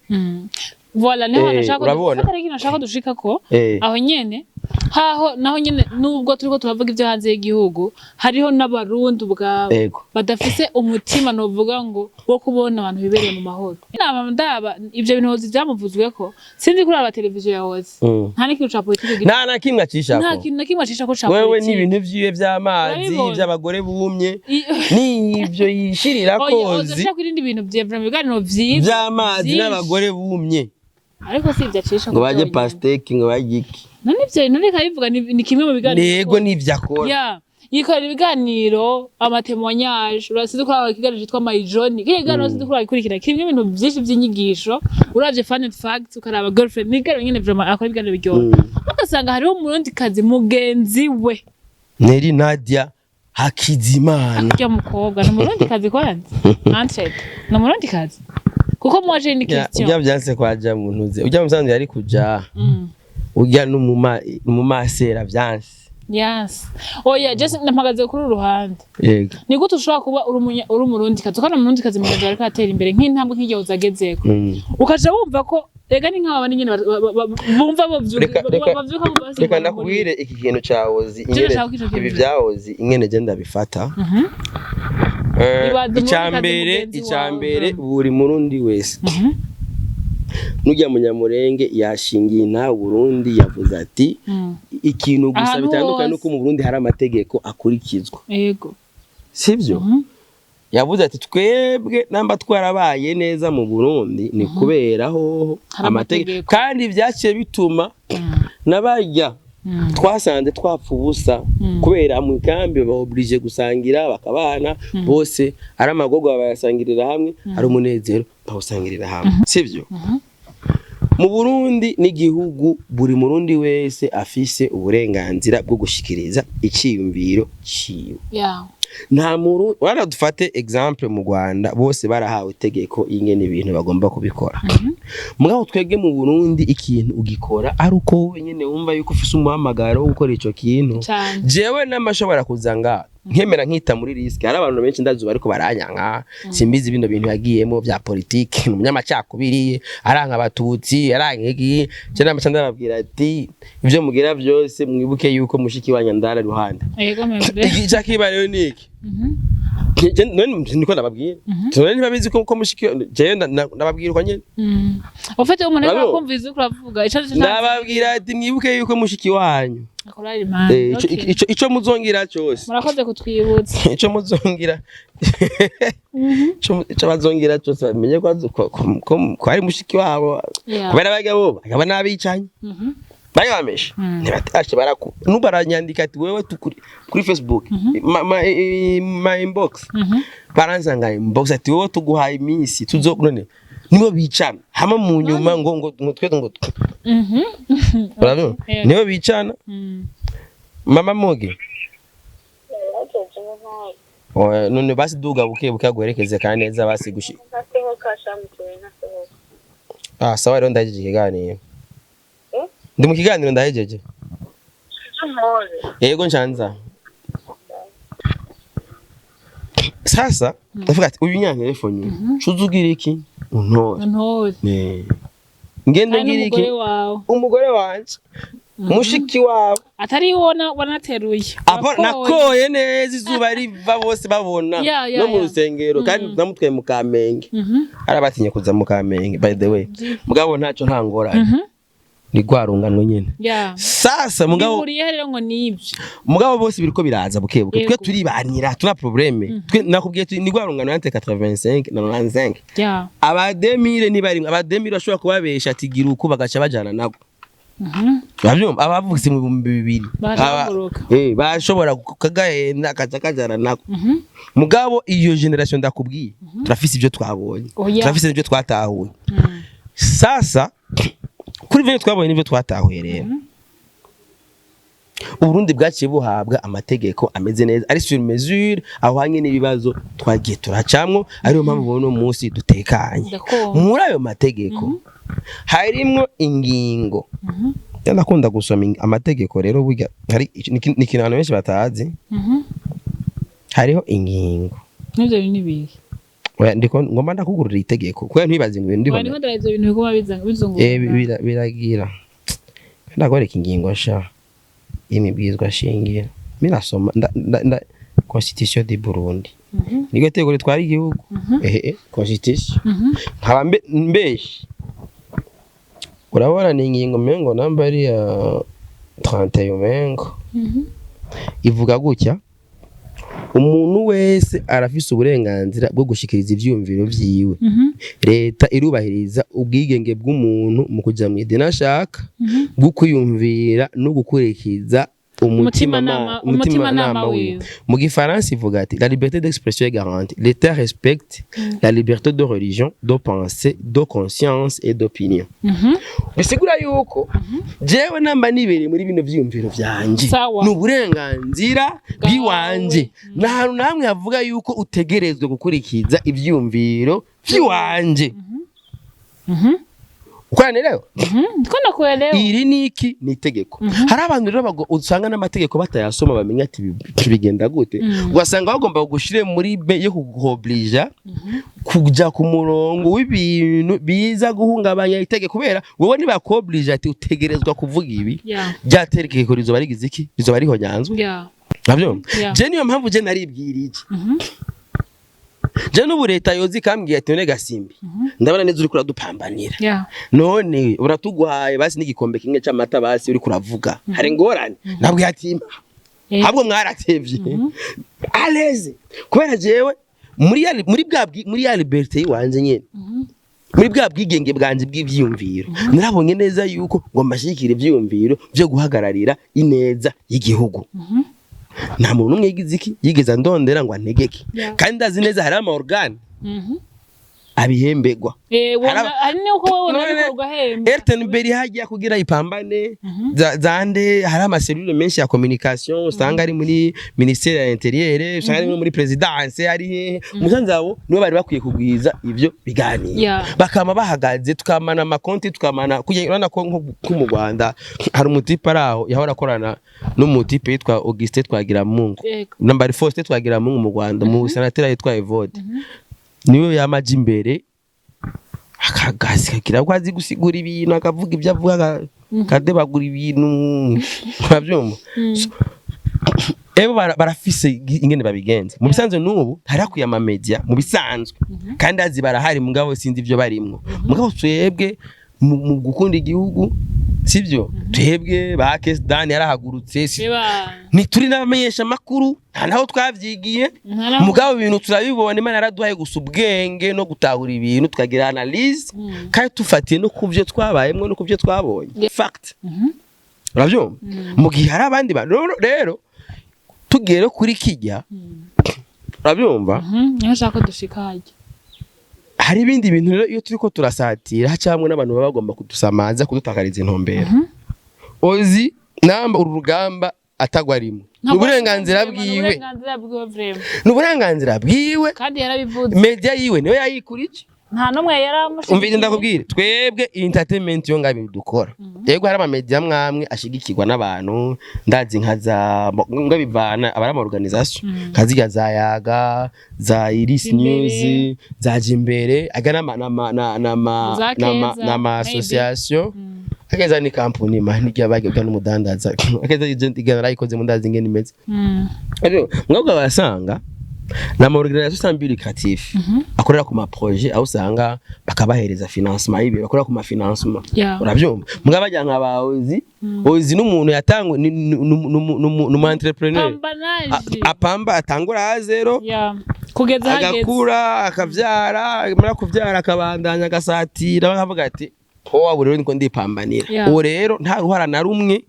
B: Voilà, niho nashaka
A: Urabona?
B: ko ikintu nashaka dushika ko aho nyene, haho naho nyene, nubwo turiko turavuga ibyo hanze y'igihugu, hariho n'Abarundi ubwabo badafise umutima novuga ngo wo kubona abantu bibereye mu mahoro. Inama ndaba ivyo bintu Hozi vyamuvuzweko, sinzi kuri aba televiziyo ya Hozi, nta n'ikintu ca politike
A: Nta na kimwe acishako.
B: Nta kintu na kimwe acisha ko ca
A: Wewe
B: politike.
A: n'ibintu vyiwe vy'amazi,
B: Urabibona?
A: vy'abagore bumye, n'ivyo yishirira
B: Oya, Hozi
A: kozi.
B: ashaka irindi bintu vya vraiment, ibiganiro vyiza
A: Vy'amazi
B: vyinshi.
A: n'abagore bumye.
B: Ariko si ivyo acisha
A: Ngo baje
B: vyonyene.
A: pastèque, ngo barye iki.
B: None ivyo none kabivuga ni kimwe mu biganiro.
A: Nego n'ivyo akora.
B: Ya, yikorera ibiganiro, ama témoignages. Urasize ko hari ikiganiro cyitwa My Journey, kiriya kiganiro sinzi ko uragikurikira, kirimo ibintu byinshi by'inyigisho. Uravye Fun and Facts, ukaraba Girlfriend, ni ibiganiro nyene vraiment akora ibiganiro biryoha. Ugasanga hariho Umurundikazi mugenzi we.
A: Neri Nadia Hakizimana.
B: Urya mukobwa ni Umurundikazi kwanza, Antred ni Umurundikazi, kuko moi j'ai une question.
A: Ujya byanse kwaja mu ntuze, ujya musanzwe yari kuja, ujya n'umumasera vyanse.
B: Yes, oya, just mpagaze kuri uru ruhande.
A: Yego.
B: Ni gute ushobora kuba uri Umurundikazi, ukabona Umurundikazi mugenzi wawe ariko atera imbere nk'intambwe nk'igihe uzagezeko, ukaja wumva ko rega ni nk'aba nyene bumva bavyuka bumva
A: Reka
B: basimbuka.
A: ndakubwire iki kintu ca Ozi.
B: Je
A: Ingene
B: ndashaka ko ico kintu
A: ibi bya Ozi, ingene je ndabifata.
B: Ibaze
A: Icya
B: Umurundikazi
A: mbere,
B: mugenzi
A: icya
B: wawe.
A: mbere, buri Murundi wese nujya Munyamurenge yashingiye nta Burundi, yavuze ati ikintu gusa
B: Ahantu
A: bitandukanye
B: hose.
A: nuko mu Burundi hari amategeko akurikizwa. Sibyo? Yavuze ati: "Twebwe namba twarabaye neza mu Burundi ni kubera hoho
B: Hari
A: amategeko."
B: amategeko.
A: Kandi byaciye bituma n'abajya twasanze twapfa ubusa, kubera mu ikambi baoblige gusangira, bakabana bose, ari amagorwa bayasangirira hamwe, ari umunezero bawusangirira hamwe, sibyo? Mu Burundi n'igihugu buri Murundi wese afise uburenganzira bwo gushikiriza iciyumviro ciwe. Nta muru wara, dufate exemple mu Rwanda, bose barahawe itegeko ingene ibintu bagomba kubikora. Mugabo twebwe mu Burundi ikintu ugikora ari uko wowe nyene wumva yuko ufise umuhamagaro wo gukora ico kintu. Jewe n'amashobora kuza nga nkemera nkita muri risque. Hari abantu benshi ndazuba ariko baranyanka, simbizi bino bintu yagiyemo bya politike, ni umunyamacakubiri, aranka Abatutsi, aranka iki. Je namaca ndababwira ati: "Ivyo mugira vyose mwibuke yuko mushiki wa Nyandara ruhande."
B: Yego, membre.
A: Igica kiba rero ni iki? None niko ndababwira, none ntibabizi ko mushiki jewe ndababwira uko nyene.
B: Ufite umuntu ariko
A: Alo.
B: akumviza uko uravuga ico
A: Ndababwira ati mwibuke yuko mushiki wanyu
B: akora imana.
A: Ico muzongira cyose.
B: Murakoze kutwibutsa.
A: Ico muzongira, ico bazongira cyose, bamenye ko ari mushiki wabo, kubera bajya bo bakaba n'abicanyi, bari bameshe, ntibatashe baraku nubaranyandika ati wewe tukuri kuri Facebook, ma inbox, baransanga inbox ati wowe tuguhaye iminsi tuzo. None nibo bicana hamwe mu nyuma ngo twe ngo urabona, nibo bicana. Mama Mugi.
D: Nageje ntayo.
A: Oya, none basi duga buke buke aguherekeze kandi neza basi gushi.
D: Ntasohoka shamutuye, ntasohoka.
A: Ah, sawa rero, ndahejeje ikiganiro.
D: Eh?
A: Ndi mu kiganiro, ndahejeje.
D: Ntore.
A: Yego, nshanza sasa ndavuga ati uyu nyantelefone cuzugira iki untore.
B: Ntore.
A: Ne. Ngende
B: Ari
A: ngira iki?
B: n'umugore wawe.
A: Umugore wanje, mushiki wawe.
B: Atari wona wanateruye.
A: Apo
B: Wakoye.
A: nakoye neza izuba riva bose babona, no mu rusengero kandi namutwaye mu Kamenge. Arabatinye kuza mu Kamenge, by the way. Mugabo ntacyo, nta ngorane, ni rwa rungano nyene. Sasa mugabo
B: Bihuriye rero ngo nibyo?
A: Mugabo bose biriko biraza buke buke. Twe turibanira, tuna problème. Twe nakubwiye ni rwa rungano entre 85 na 95. Aba 2000 ntibarimwe. Aba 2000 bashobora kubabesha ati gira uko, bagaca bajana nabo. Uravyumva, abavutse mu 2000
B: Bagaca baguruka.
A: Bashobora kagahenda akaca kajana nako. Mugabo iyo génération ndakubwiye, turafise ibyo twabonye, turafise n'ibyo twatahuye. Sasa kuri ibyo twabonye n'ibyo twatahuye rero, Uburundi bwaciye buhabwa amategeko ameze neza, ari sur mesure, ahwanye n'ibibazo twagiye turacamwo, ariyo mpamvu uno munsi dutekanye.
B: Ndakumva.
A: Muri ayo mategeko harimwo ingingo. Ndakunda gusoma amategeko rero, burya hari ni ikintu abantu benshi batazi. Hariho ingingo.
B: N'ivyo bintu ni ibihe?
A: Oya, ndiko ngomba ndakugurira itegeko kubera ntibaze ngo ibintu
B: Oya,
A: ndiko
B: ndiko ndaraba ivyo bintu biguma bizunguruka.
A: Biragira ndakwereka ingingo sha y'imibwirizwa shingiro, mirasoma constitution du Burundi, niryo tegeko ritwara igihugu, ehe, constitution. Nkaba mbeshi urabona ni ingingo mengo namba ari ya 31 mengo, ivuga gutya: umuntu wese arafise uburenganzira bwo gushikiriza ivyiyumviro vyiwe. Leta irubahiriza ubwigenge bw'umuntu mu kuja mu idini ashaka, bwo kwiyumvira no gukurikiza
B: Umutimanama umutimanama
A: wiwe.
B: wiwe.
A: Mu gifaransa ivuga ati: la liberté d'expression est garantie, l'État respecte la liberté de religion, de pensée, de conscience et d'opinion. Bisigura yuko jewe namba nibereye muri bino vyiyumviro vyanje, ni uburenganzira bw'iwanje. Nta hantu namwe havuga yuko utegerezwa gukurikiza ivyiyumviro vy'iwanje. Ukoranira.
B: Ndiko ndakuelewa.
A: Iri ni iki? Ni itegeko. Hari abantu rero usanga n'amategeko batayasoma, bamenya ati bigenda gute, ugasanga bagomba kugushire muri be yo kuguoblija kuja ku murongo w'ibintu biza guhungabanya itegeko, kubera wowe nibakoblija ati utegerezwa kuvuga ibi, rya tegeko rizoba rigize iki? Rizoba rihonyanzwe. Navyo je niyo mpamvu je naribwirije. Je n'ubu leta yoza ikambwira ati: none Gasimbi, ndabona neza uriko uradupambanira, none uratuguhaye basi n'igikombe kimwe c'amata, basi uriko uravuga hari ingorane, nabwiye ati impa. Ahubwo mwaratevye aleze, kubera jewe muri ya liberté yiwanje nyene, muri bwa bwigenge bwanje bw'ivyiyumviro, narabonye neza yuko ngo mbashigikire ivyiyumviro vyo guhagararira ineza y'igihugu. Nta muntu n'umwe yigize iki, yigeze andondera ngo antegeke. Kandi ndazi neza hari ama organe abihembegwa.
B: Hari nuko wowe
A: None
B: unabikora ugahembwa.
A: RTNB hajya kugira ipambane zande, hari ama cellule menshi ya communication usanga ari muri ministère ya intérieur, usanga ari muri présidence, ari hehe. Umusanzu abo nibo bari bakwiye kugwiza ivyo biganiro, bakama bahagaze, tukamana amakonti, tukamana kugira urabona ko nko mu Rwanda hari umutipe ari aho yahora akorana n'umutipe yitwa Augustin Twagiramungu, nambari Faustin Twagiramungu mu Rwanda, mu senateri yitwa Evode, niwe yamaje imbere akagazi kagira ko azi gusigura ibintu, akavuga ibyo avuga, akadebagura ibintu, urabyumva. Ebo barafise ingene babigenza. Mu bisanzwe n'ubu hari hakwiye ama media mu bisanzwe, kandi azi barahari, mugabo sinzi ivyo barimwo. Mugabo twebwe mu gukunda igihugu, sivyo, twebwe ba Kes Dan yarahagurutse,
B: Beba.
A: Ntituri n'abamenyesha makuru, nta naho twavyigiye. Mugabo ibintu turabibona. Imana yaraduhaye gusa ubwenge no gutahura ibintu, tukagira analyse, kandi tufatiye no ku byo twabayemwo no ku byo twabonye, fact. Urabyumva? Mu gihe hari abandi bantu rero tugiye rero kuri kijya, urabyumva?
B: Niho nshaka ko dushika hajya.
A: Hari ibindi bintu rero iyo turiko turasatira hacamwe n'abantu baba bagomba kudusamaza, kudutakariza intumbero. Ozi namba uru rugamba atagwa rimwe, ni uburenganzira bwiwe.
B: Uburenganzira bwiwe vraiment.
A: Ni uburenganzira bwiwe.
B: Kandi yarabivuze.
A: Media yiwe niyo yayikurije.
B: Nta n'umwe yaramushigikiye.
A: Umvise, ndakubwire, twebwe entertainment yo ngabi dukora, yego, hari amamedia mwamwe ashigikirwa n'abantu, ndazi nka za ngo bivana abari ama organisation nka zirya za Yaga, za Iris
B: Jimbere.
A: News, za Jimbere, aga n'ama n'ama n'ama
B: Za
A: n'ama
B: Keza,
A: n'ama
B: maybe.
A: association. Akeza ni kampuni man irya bagibwa n'umudandaza. Akeza igana narayikoze, mundazi ingene imeze. Rero mwebwe basanga na ma organisation sans but lucratif akorera ku ma projet, aho usanga bakabahereza financement y'ibintu, bakorera ku ma financement. Urabyumva? Mugabo bajya nka ba Ozi, Ozi n'umuntu yatangwe n'umu entrepreneur.
B: Pambanaje.
A: Apamba atangura à zéro.
B: Kugeza hageze.
A: Agakura, akavyara, amara kuvyara akabandanya agasatira, bakavuga ati ko waba rero niko ndipambanira. Uwo rero nta ruhara na rumwe,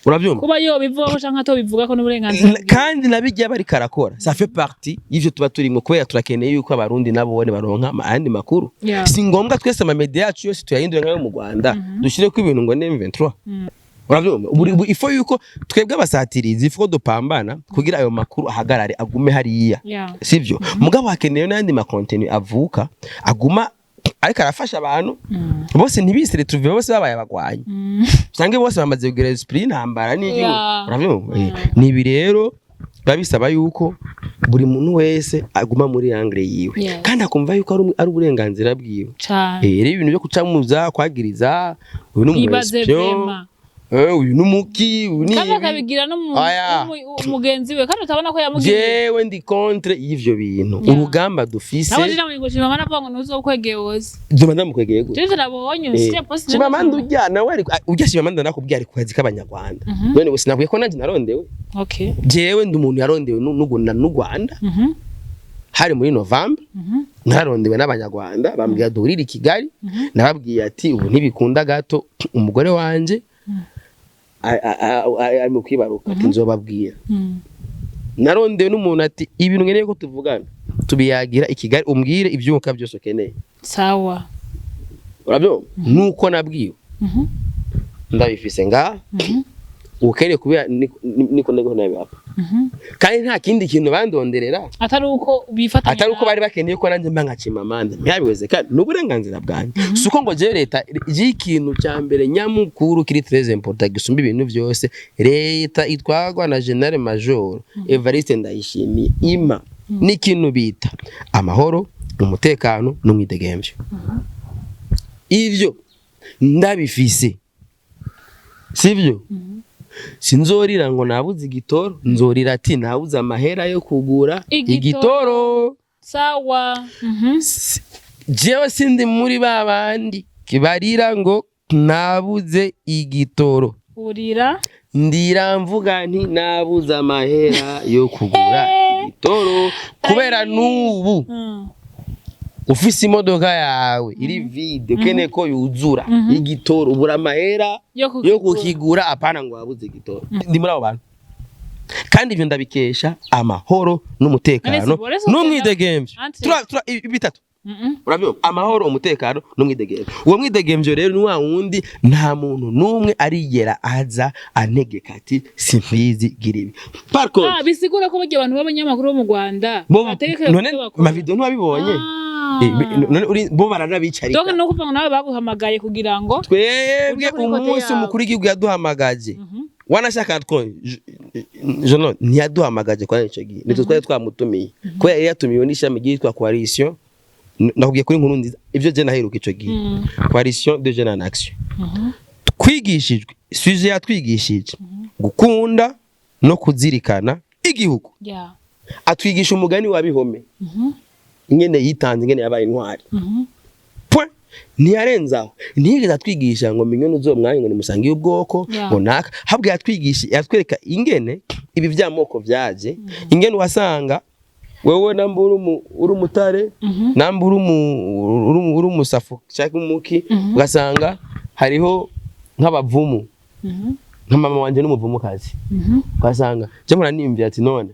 A: urabyumva?
B: Kuba yobivugaho canke atobivuga ko n'uburenganzira bwiwe.
A: Kandi nabijya bariko arakora, ça fait partie y'ivyo tuba turimo, kubera turakeneye yuko abarundi nabone baronka ayandi makuru. Si ngombwa twese amamedia yacu yose tuyahindure nk'ayo mu Rwanda, dushireko ibintu ngo ni M23. Urabyumva? Ubu ifo yuko twebwe abasatirizi ifo dupambana kugira ayo makuru ahagarare, agume hariya. Sivyo? Mugabo hakenewe n'ayandi ma contenu avuka, aguma ariko arafasha abantu bose, ntibisire tuve bose babaye abagwanyi, usange bose bamaze kugira esprit y'intambara n'igihugu. Urabyumva? Ni ibi rero biba bisaba yuko buri muntu wese aguma muri angle yiwe, kandi akumva yuko ari uburenganzira bwiwe.
B: Cane.
A: Rero ibintu byo kucamuza kwagiriza uyu ni
B: Ibaze.
A: umu espion,
B: Vraiment.
A: Uyu ni umuki, uyu ni
B: Kandi
A: ibi.
B: akabigira no
A: Oya.
B: mugenzi we, kandi utabona ko yamugiriye.
A: Jewe ndi contre y'ivyo bintu. Urugamba dufise
B: Nawe jina ngo Chimamanda avuga ngo ntuzokwegeye wose.
A: Nzoba ndamukwegeye gute?
B: Jewe nabonye siya post.
A: Chimamanda urya nawe ari urya, Chimamanda nakubwiye ari ku kazi k'abanyarwanda. None ubu sinakubwiye ko nanjye narondewe? Jewe ndi umuntu yarondewe n'u Rwanda. Hari muri Novembre. Nararondewe n'abanyarwanda, bambwira duhurire i Kigali. Nababwiye ati ubu ntibikunda gato, umugore wanje ari mu kwibaruka, ati nzobabwira. Narondewe n'umuntu ati ibintu nkeneye ko tuvugana tubiyagira i Kigali, umbwire ivyuka byose ukeneye.
B: Sawa.
A: Urabyumva? Nuko nabwiwe, ndabifise ngaha, ukeneye kubera niko ndiko nabibapa, kandi nta kindi kintu bandonderera.
B: Atari uko bifatanya.
A: Atari uko bari bakeneye ko nanjye mba nka Chimamanda, ntiyabiweze, kandi ni uburenganzira bwanjye. Si uko ngo jewe leta y'ikintu cya mbere nyamukuru kiri très important gisumba ibintu byose, leta itwarwa na Général Major Evariste Ndayishimiye, ima n'ikintu bita amahoro, umutekano n'umwidegemvyo. Ivyo ndabifise, sivyo? Sinzorira ngo nabuze igitoro, nzorira ati nabuze amahera yo kugura
B: Igitoro.
A: igitoro.
B: Sawa.
A: Jewe sindi muri ba bandi barira ngo nabuze igitoro.
B: Urira.
A: Ndira mvuga nti nabuze amahera yo kugura igitoro, kubera n'ubu ufise imodoka yawe iri vide, ukeneye ko yuzura igitoro, ubura amahera
B: yo
A: yo kukigura, apana ngo wabuze igitoro. Ndi muri abo bantu, kandi ibyo ndabikesha amahoro n'umutekano
B: None si
A: n'umwidegemvyo.
B: Entre-
A: Tura bitatu. Urabyumva? Amahoro, umutekano n'umwidegemvyo. Uwo mwidegemvyo rero ni wa wundi nta muntu n'umwe arigera aza antegeka ati simbizi, gira ibi. Par contre,
B: Ah, bisigura ko burya abantu b'abanyamakuru bo mu Rwanda
A: bo
B: bategeka
A: none
B: ibyo bakora.
A: ma video ntiwabibonye? None bo baranabicarika.
B: Donc ni ukuvuga ngo nawe baguhamagaye kugira ngo
A: Twebwe
B: uje kuri côté
A: umunsi
B: yawe.
A: umukuru w'igihugu yaduhamagaje, wanashaka two jono ntiyaduhamagaje kwa ico gihe, nitwe twari twamutumiye, kubera yari yatumiwe n'ishami ryitwa Coalition. Nakubwiye kuri Nkuru Nziza ivyo je naheruka ico gihe, Coalition de Jeunes en Action. Twigishijwe sujet, yatwigishije gukunda. no kuzirikana igihugu. Atwigisha umugani wa Bihome, ingene yitanze, ingene yabaye intwari. Point. Ntiyarenzaho, ntiyigeze atwigisha ngo Mignone uzomwanya ngo nimusangiye ubwoko, ngo naka. Habwe yatwigisha, yatwereka ingene ibi vy'amoko vyaje, ingene wasanga wewe namba uri umutare, namba uri umusafu cyangwa umuki, ugasanga hariho nk'abavumu, nka mama wanje n'umuvumukazi, ugasanga je mpora niyumvira ati: none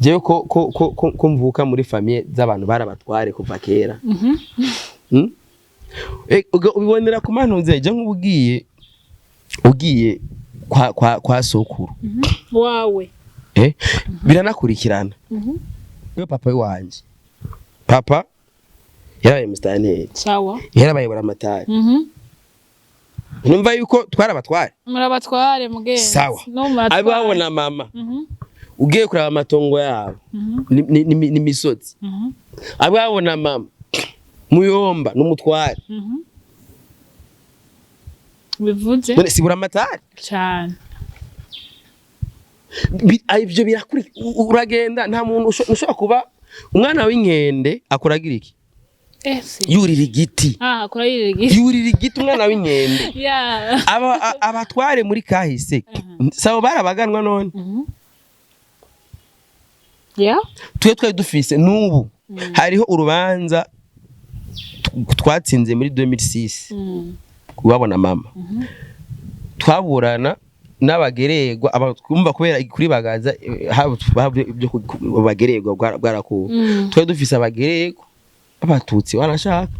A: jewe ko mvuka muri famille z'abantu barabatware kuva kera? Ubibonera ku mantuze je nk'ubugiye ugiye kwa sokuru
B: wawe.
A: Biranakurikirana. Iyo papa wanje, papa yarabaye musitanteri, yarabaye buramatari. Numva yuko twarabatware.
B: Murabatware mugenzi.
A: Sawa.
B: No muratware.
A: Ababona mama, ugiye kuraba amatongo yabo, ni misozi. Ababona mama muyomba n'umutware.
B: Bivuze
A: None si buramatari?
B: Cyane.
A: Ivyo birakuri uragenda, nta muntu ushobora kuba umwana w'inkende akuragira iki?
B: Si.
A: Yurira igiti.
B: Ah, kurayirira igiti.
A: Yurira igiti umwana w'inkende. Abatware muri kahise sabo barabaganwa none. Twe twari dufise, n'ubu hariho urubanza twatsinze muri 2006, kubabona mama twaburana n'abagererwa kumva kubera kuri Bagaza, haba ibyo abagererwa bwarakuwe. Twari dufise abagererwa b'abatutsi wanashaka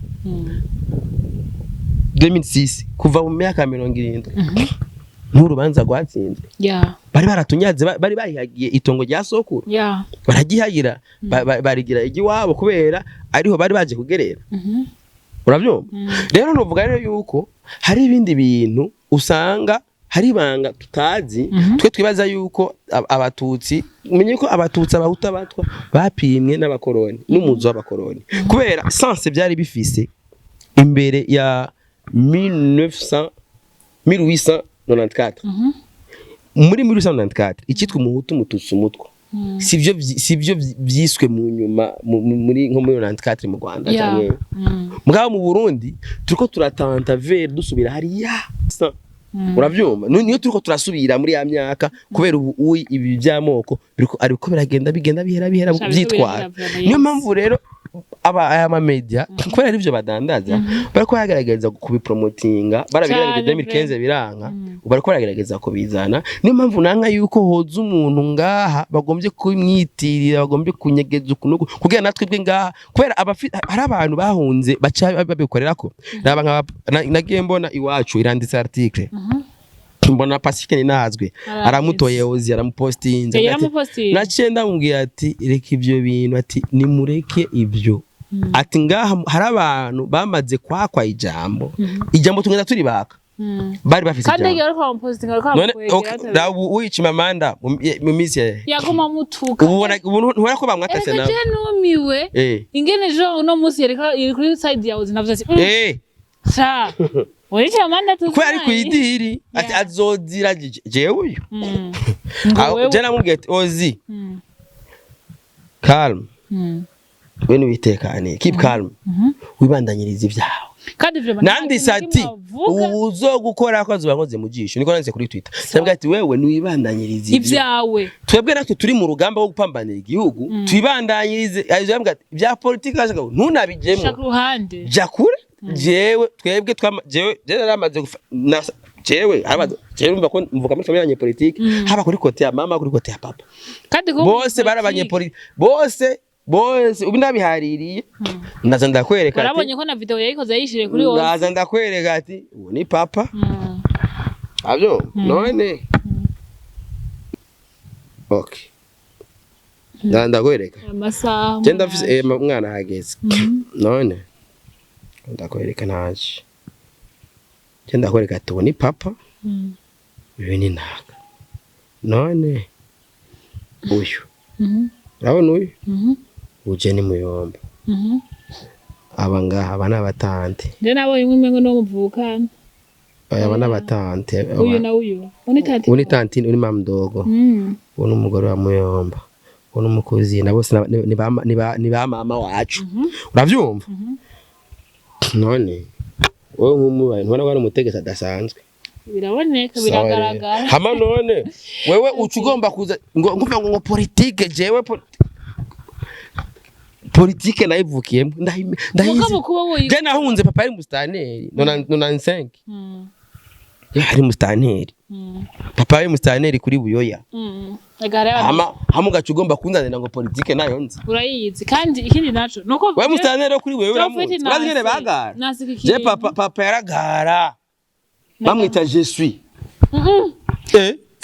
A: 2006, kuva mu myaka 70 n'urubanza rwatsinzwe. Bari baratunyaze, bari bahihagiye itongo rya sokuru, baragihagira, barigira igiwabo kubera ariho bari baje kugerera. Urabyumva rero, nuvuga rero yuko hari ibindi bintu usanga hari ibanga tutazi. Twe twibaza yuko abatutsi, umenye ko abatutsi, abahutu, abatwa bapimwe n'abakoroni n'umuzo w'abakoroni, kubera sens byari bifise imbere ya 1900 1894. Muri 1894 icyitwa umuhutu, umututsi, umutwa sivyo vyiswe mu nyuma muri nko muri 94 mu Rwanda canke mugabo mu Burundi turiko turatanta vers dusubira hariya. Uravyumva, niyo turiko turasubira muri ya myaka, kubera ubu uyi ibi by'amoko biriko ariko biragenda bigenda bihera bihera
B: Sha, biriko
A: byitwara.
B: birahera vraiment,
A: Niyo mpamvu rero aba aya ma media, kubera arivyo badandaza, bariko baragerageza kubipromotinga. Barabigerageje
B: Cane.
A: 2015 biranka, ubu bariko baragerageza kubizana. Niyo mpamvu nanka yuko hoza umuntu ngaha bagombye kumwitirira, bagombye kunyegeza ukuntu kugira natwe bwe ngaha, kubera hari abantu bahunze baca babikorerako. Raba nka nagiye mbona Iwacu iranditse article, mbona Pacifique Ninazwe
B: Aranditse.
A: aramutoye Ozi, aramupostinze.
B: Yaramupostinze.
A: Naciye ndamubwira ati: reka ibyo bintu, ati nimureke ibyo, ati ngaha hari abantu bamaze kwakwa ijambo, ijambo tugenda turibaka, bari bafise
B: Kandi
A: ijambo.
B: yariko aramupostinga, ariko
A: None
B: aramukwegera.
A: Okay, raba uwica Amanda mu minsi
B: Yaguma mutuka.
A: Ubu ubona ubu ntubona ko bamwatase
B: Erega
A: nawe.
B: je numiwe ingene ejo uno munsi yariko iri kuri side yawe, navuze ati: Sha urica Amanda tuzi."
A: Kubera ari kwidiri ati azozira jewe uyu.
B: Ngo
A: Aho,
B: wewe
A: je namubwiye ati: Ozi, calm, we niwitekaniye, keep calm, wibandanyiriza ibyawe.
B: Kandi vraiment nta
A: Nanditse
B: kintu
A: ati
B: kimwe avuga.
A: Uwuzogukora ko azoba nkoze mu jisho. Niko nanditse kuri Twitter. Ndabwira ati: wewe niwibandanyiriza ibyo
B: Ibyawe.
A: Twebwe natwe turi mu rugamba rwo gupambanira igihugu, twibandanyirize. Azo ati bya politiki ashaka ntunabijemo.
B: Shaka uruhande.
A: Jya kure. Jewe twebwe twama jewe jewe naramaze jewe haba jewe urumva ko mvuka muri famille y'abanyepolitiki, haba kuri côté ya mama, kuri côté ya papa.
B: Kandi kuba
A: Bose bari abanyepolitiki, bose bose. Ubu ndabihaririye, ndaza ndakwereka ati
B: Warabonye ko na video yayikoze yayishiriye kuri wowe.
A: Ndaza ndakwereka ati ubu ni papa abyo none. Okay, ndaza ndakwereka.
B: Amasaha.
A: Je ndafise umwana ahageze none, ndakwereka ntaje. Je ndakwereka ati ubu ni papa, uyu ni naka. None uyu, urabona uyu, uje ni muyomba. Aba ngaha, aba ni abatante.
B: Je nabonye umwe umengo niwo muvukana.
A: Aba n'abatante.
B: Uyu na uyu uni tante.
A: Uyu ni tantine, uri mama mdogo. Uyu ni umugore wa muyomba, uyu ni umukuzina, bose ni ba mama wacu, uravyumva? None wowe nk'umubaye ntubona ko ari umutegetsi adasanzwe?
B: Biraboneka.
A: Sawa rero.
B: Biragaragara.
A: Hama none wewe uca ugomba kuza ngo nguva ngo politike, jewe politike nayivukiyemo, ndayizi.
B: Mugabo kuba woyi
A: Je nahunze papa ari musitanteri 95. Yari musitanteri. Papa yari musitanteri kuri Buyoya.
B: Ega hariho abantu.
A: Hama ugaca ugomba kunzanira ngo politike nayo nzi.
B: Urayizi. Kandi ikindi naco nuko
A: Wewe musitanteri wo kuri Buyoya uramuzi?
B: Prophet.
A: Urazi ingene bagara?
B: Nasi
A: Je
B: ikintu.
A: papa yaragara, bamwita je suis.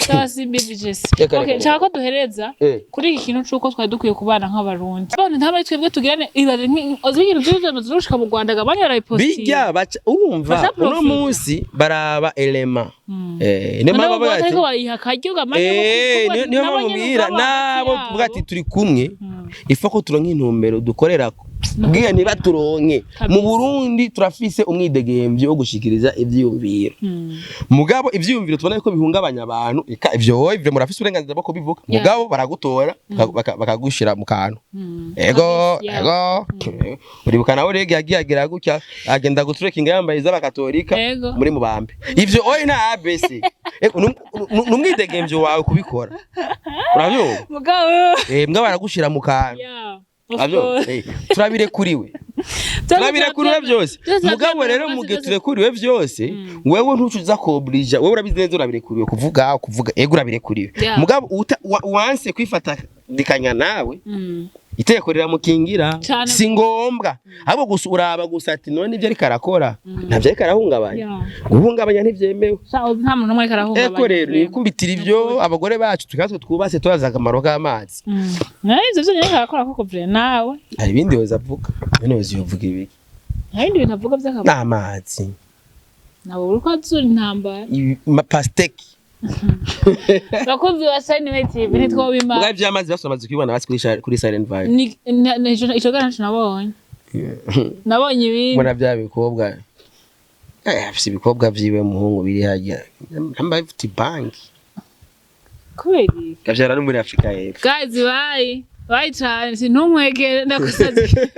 B: Sawa, simbizi Jesse.
A: Reka,
B: Okay,
A: reka.
B: nshaka ko duhereza kuri iki kintu c'uko twari dukwiye kubana nk'Abarundi. Abantu ntabwo twebwe tugirane ibaze uzi ibintu byose bimaze gushika mu Rwanda gabanya barabipostinga.
A: Bijya baca urumva
B: Baca
A: uno
B: profita.
A: munsi baraba elema, niyo mpamvu
B: Nabo
A: bavuga ati
B: ariko bayiha akaryo gamanya.
A: Niyo mpamvu mbwira nabo tuvuga ati turi kumwe, ifa ko turonka intumbero dukorerako bwiya ntibaturonke mu Burundi. Turafise umwidegemvyo wo gushikiriza ivyiyumviro, mugabo ivyiyumviro tubona ko bihungabanya abantu, eka ivyo wowe ivyo murafise uburenganzira bwo kubivuga, mugabo baragutora bakagushira mu kantu. Ego. Ego, uribuka nawe rege yagiye agira gutya, agenda guturekinga yambaye iz'abakatolika muri mubambe. Ivyo oye na ABC. Ego, numwidegemvyo wawe kubikora, uravyumva?
B: Mugabo
A: Mbwa baragushira mu kantu.
B: Yeah, of
A: Uravyumva?
B: course.
A: Turabirekuriwe, turabirekuriwe byose.
B: Byose.
A: Mugabo rero mu gihe turekuriwe byose, wewe ntucuza kobrija. Wewe urabizi neza, urabirekuriwe kuvuga, ego urabirekuriwe. Mugabo wanse kwifatikanya nawe, itegeko riramukingira.
B: Cane.
A: Si ngombwa, ahubwo gusa uraba gusa ati none ibyo ariko arakora ntabyo ariko arahungabanya. Guhungabanya ntibyemewe.
B: Sha, nta muntu n'umwe ariko arahungabanya.
A: Eko rero nikubitira ibyo abagore bacu tukatwe twubatse turazi akamaro k'amazi.
B: Nawe ivyo vyonyene ariko arakora koko vure nawe.
A: Hari ibindi yoza avuga, none yoza yovuga ibiki?
B: Nta bindi bintu avuga vy'akamaro.
A: N'amazi.
B: Ntabwo uriko azura intambara.
A: Pasteki.
B: Bakunzi ba Shine TV, ntitwobimara.
A: Mugabo ivy'amazi basi bamaze kubibona basi kuri Silent Vibe.
B: Ico gana naco nabonye. Nabonye ibindi.
A: Mbona bya bikobwa, afise ibikobwa vyiwe muhungu biri harya namba bifite banki.
B: Kubera iki?
A: Gavyara no muri Afrika y'Epfo.
B: Guys, bye. Bye cane, sintumwegere ndakusaze.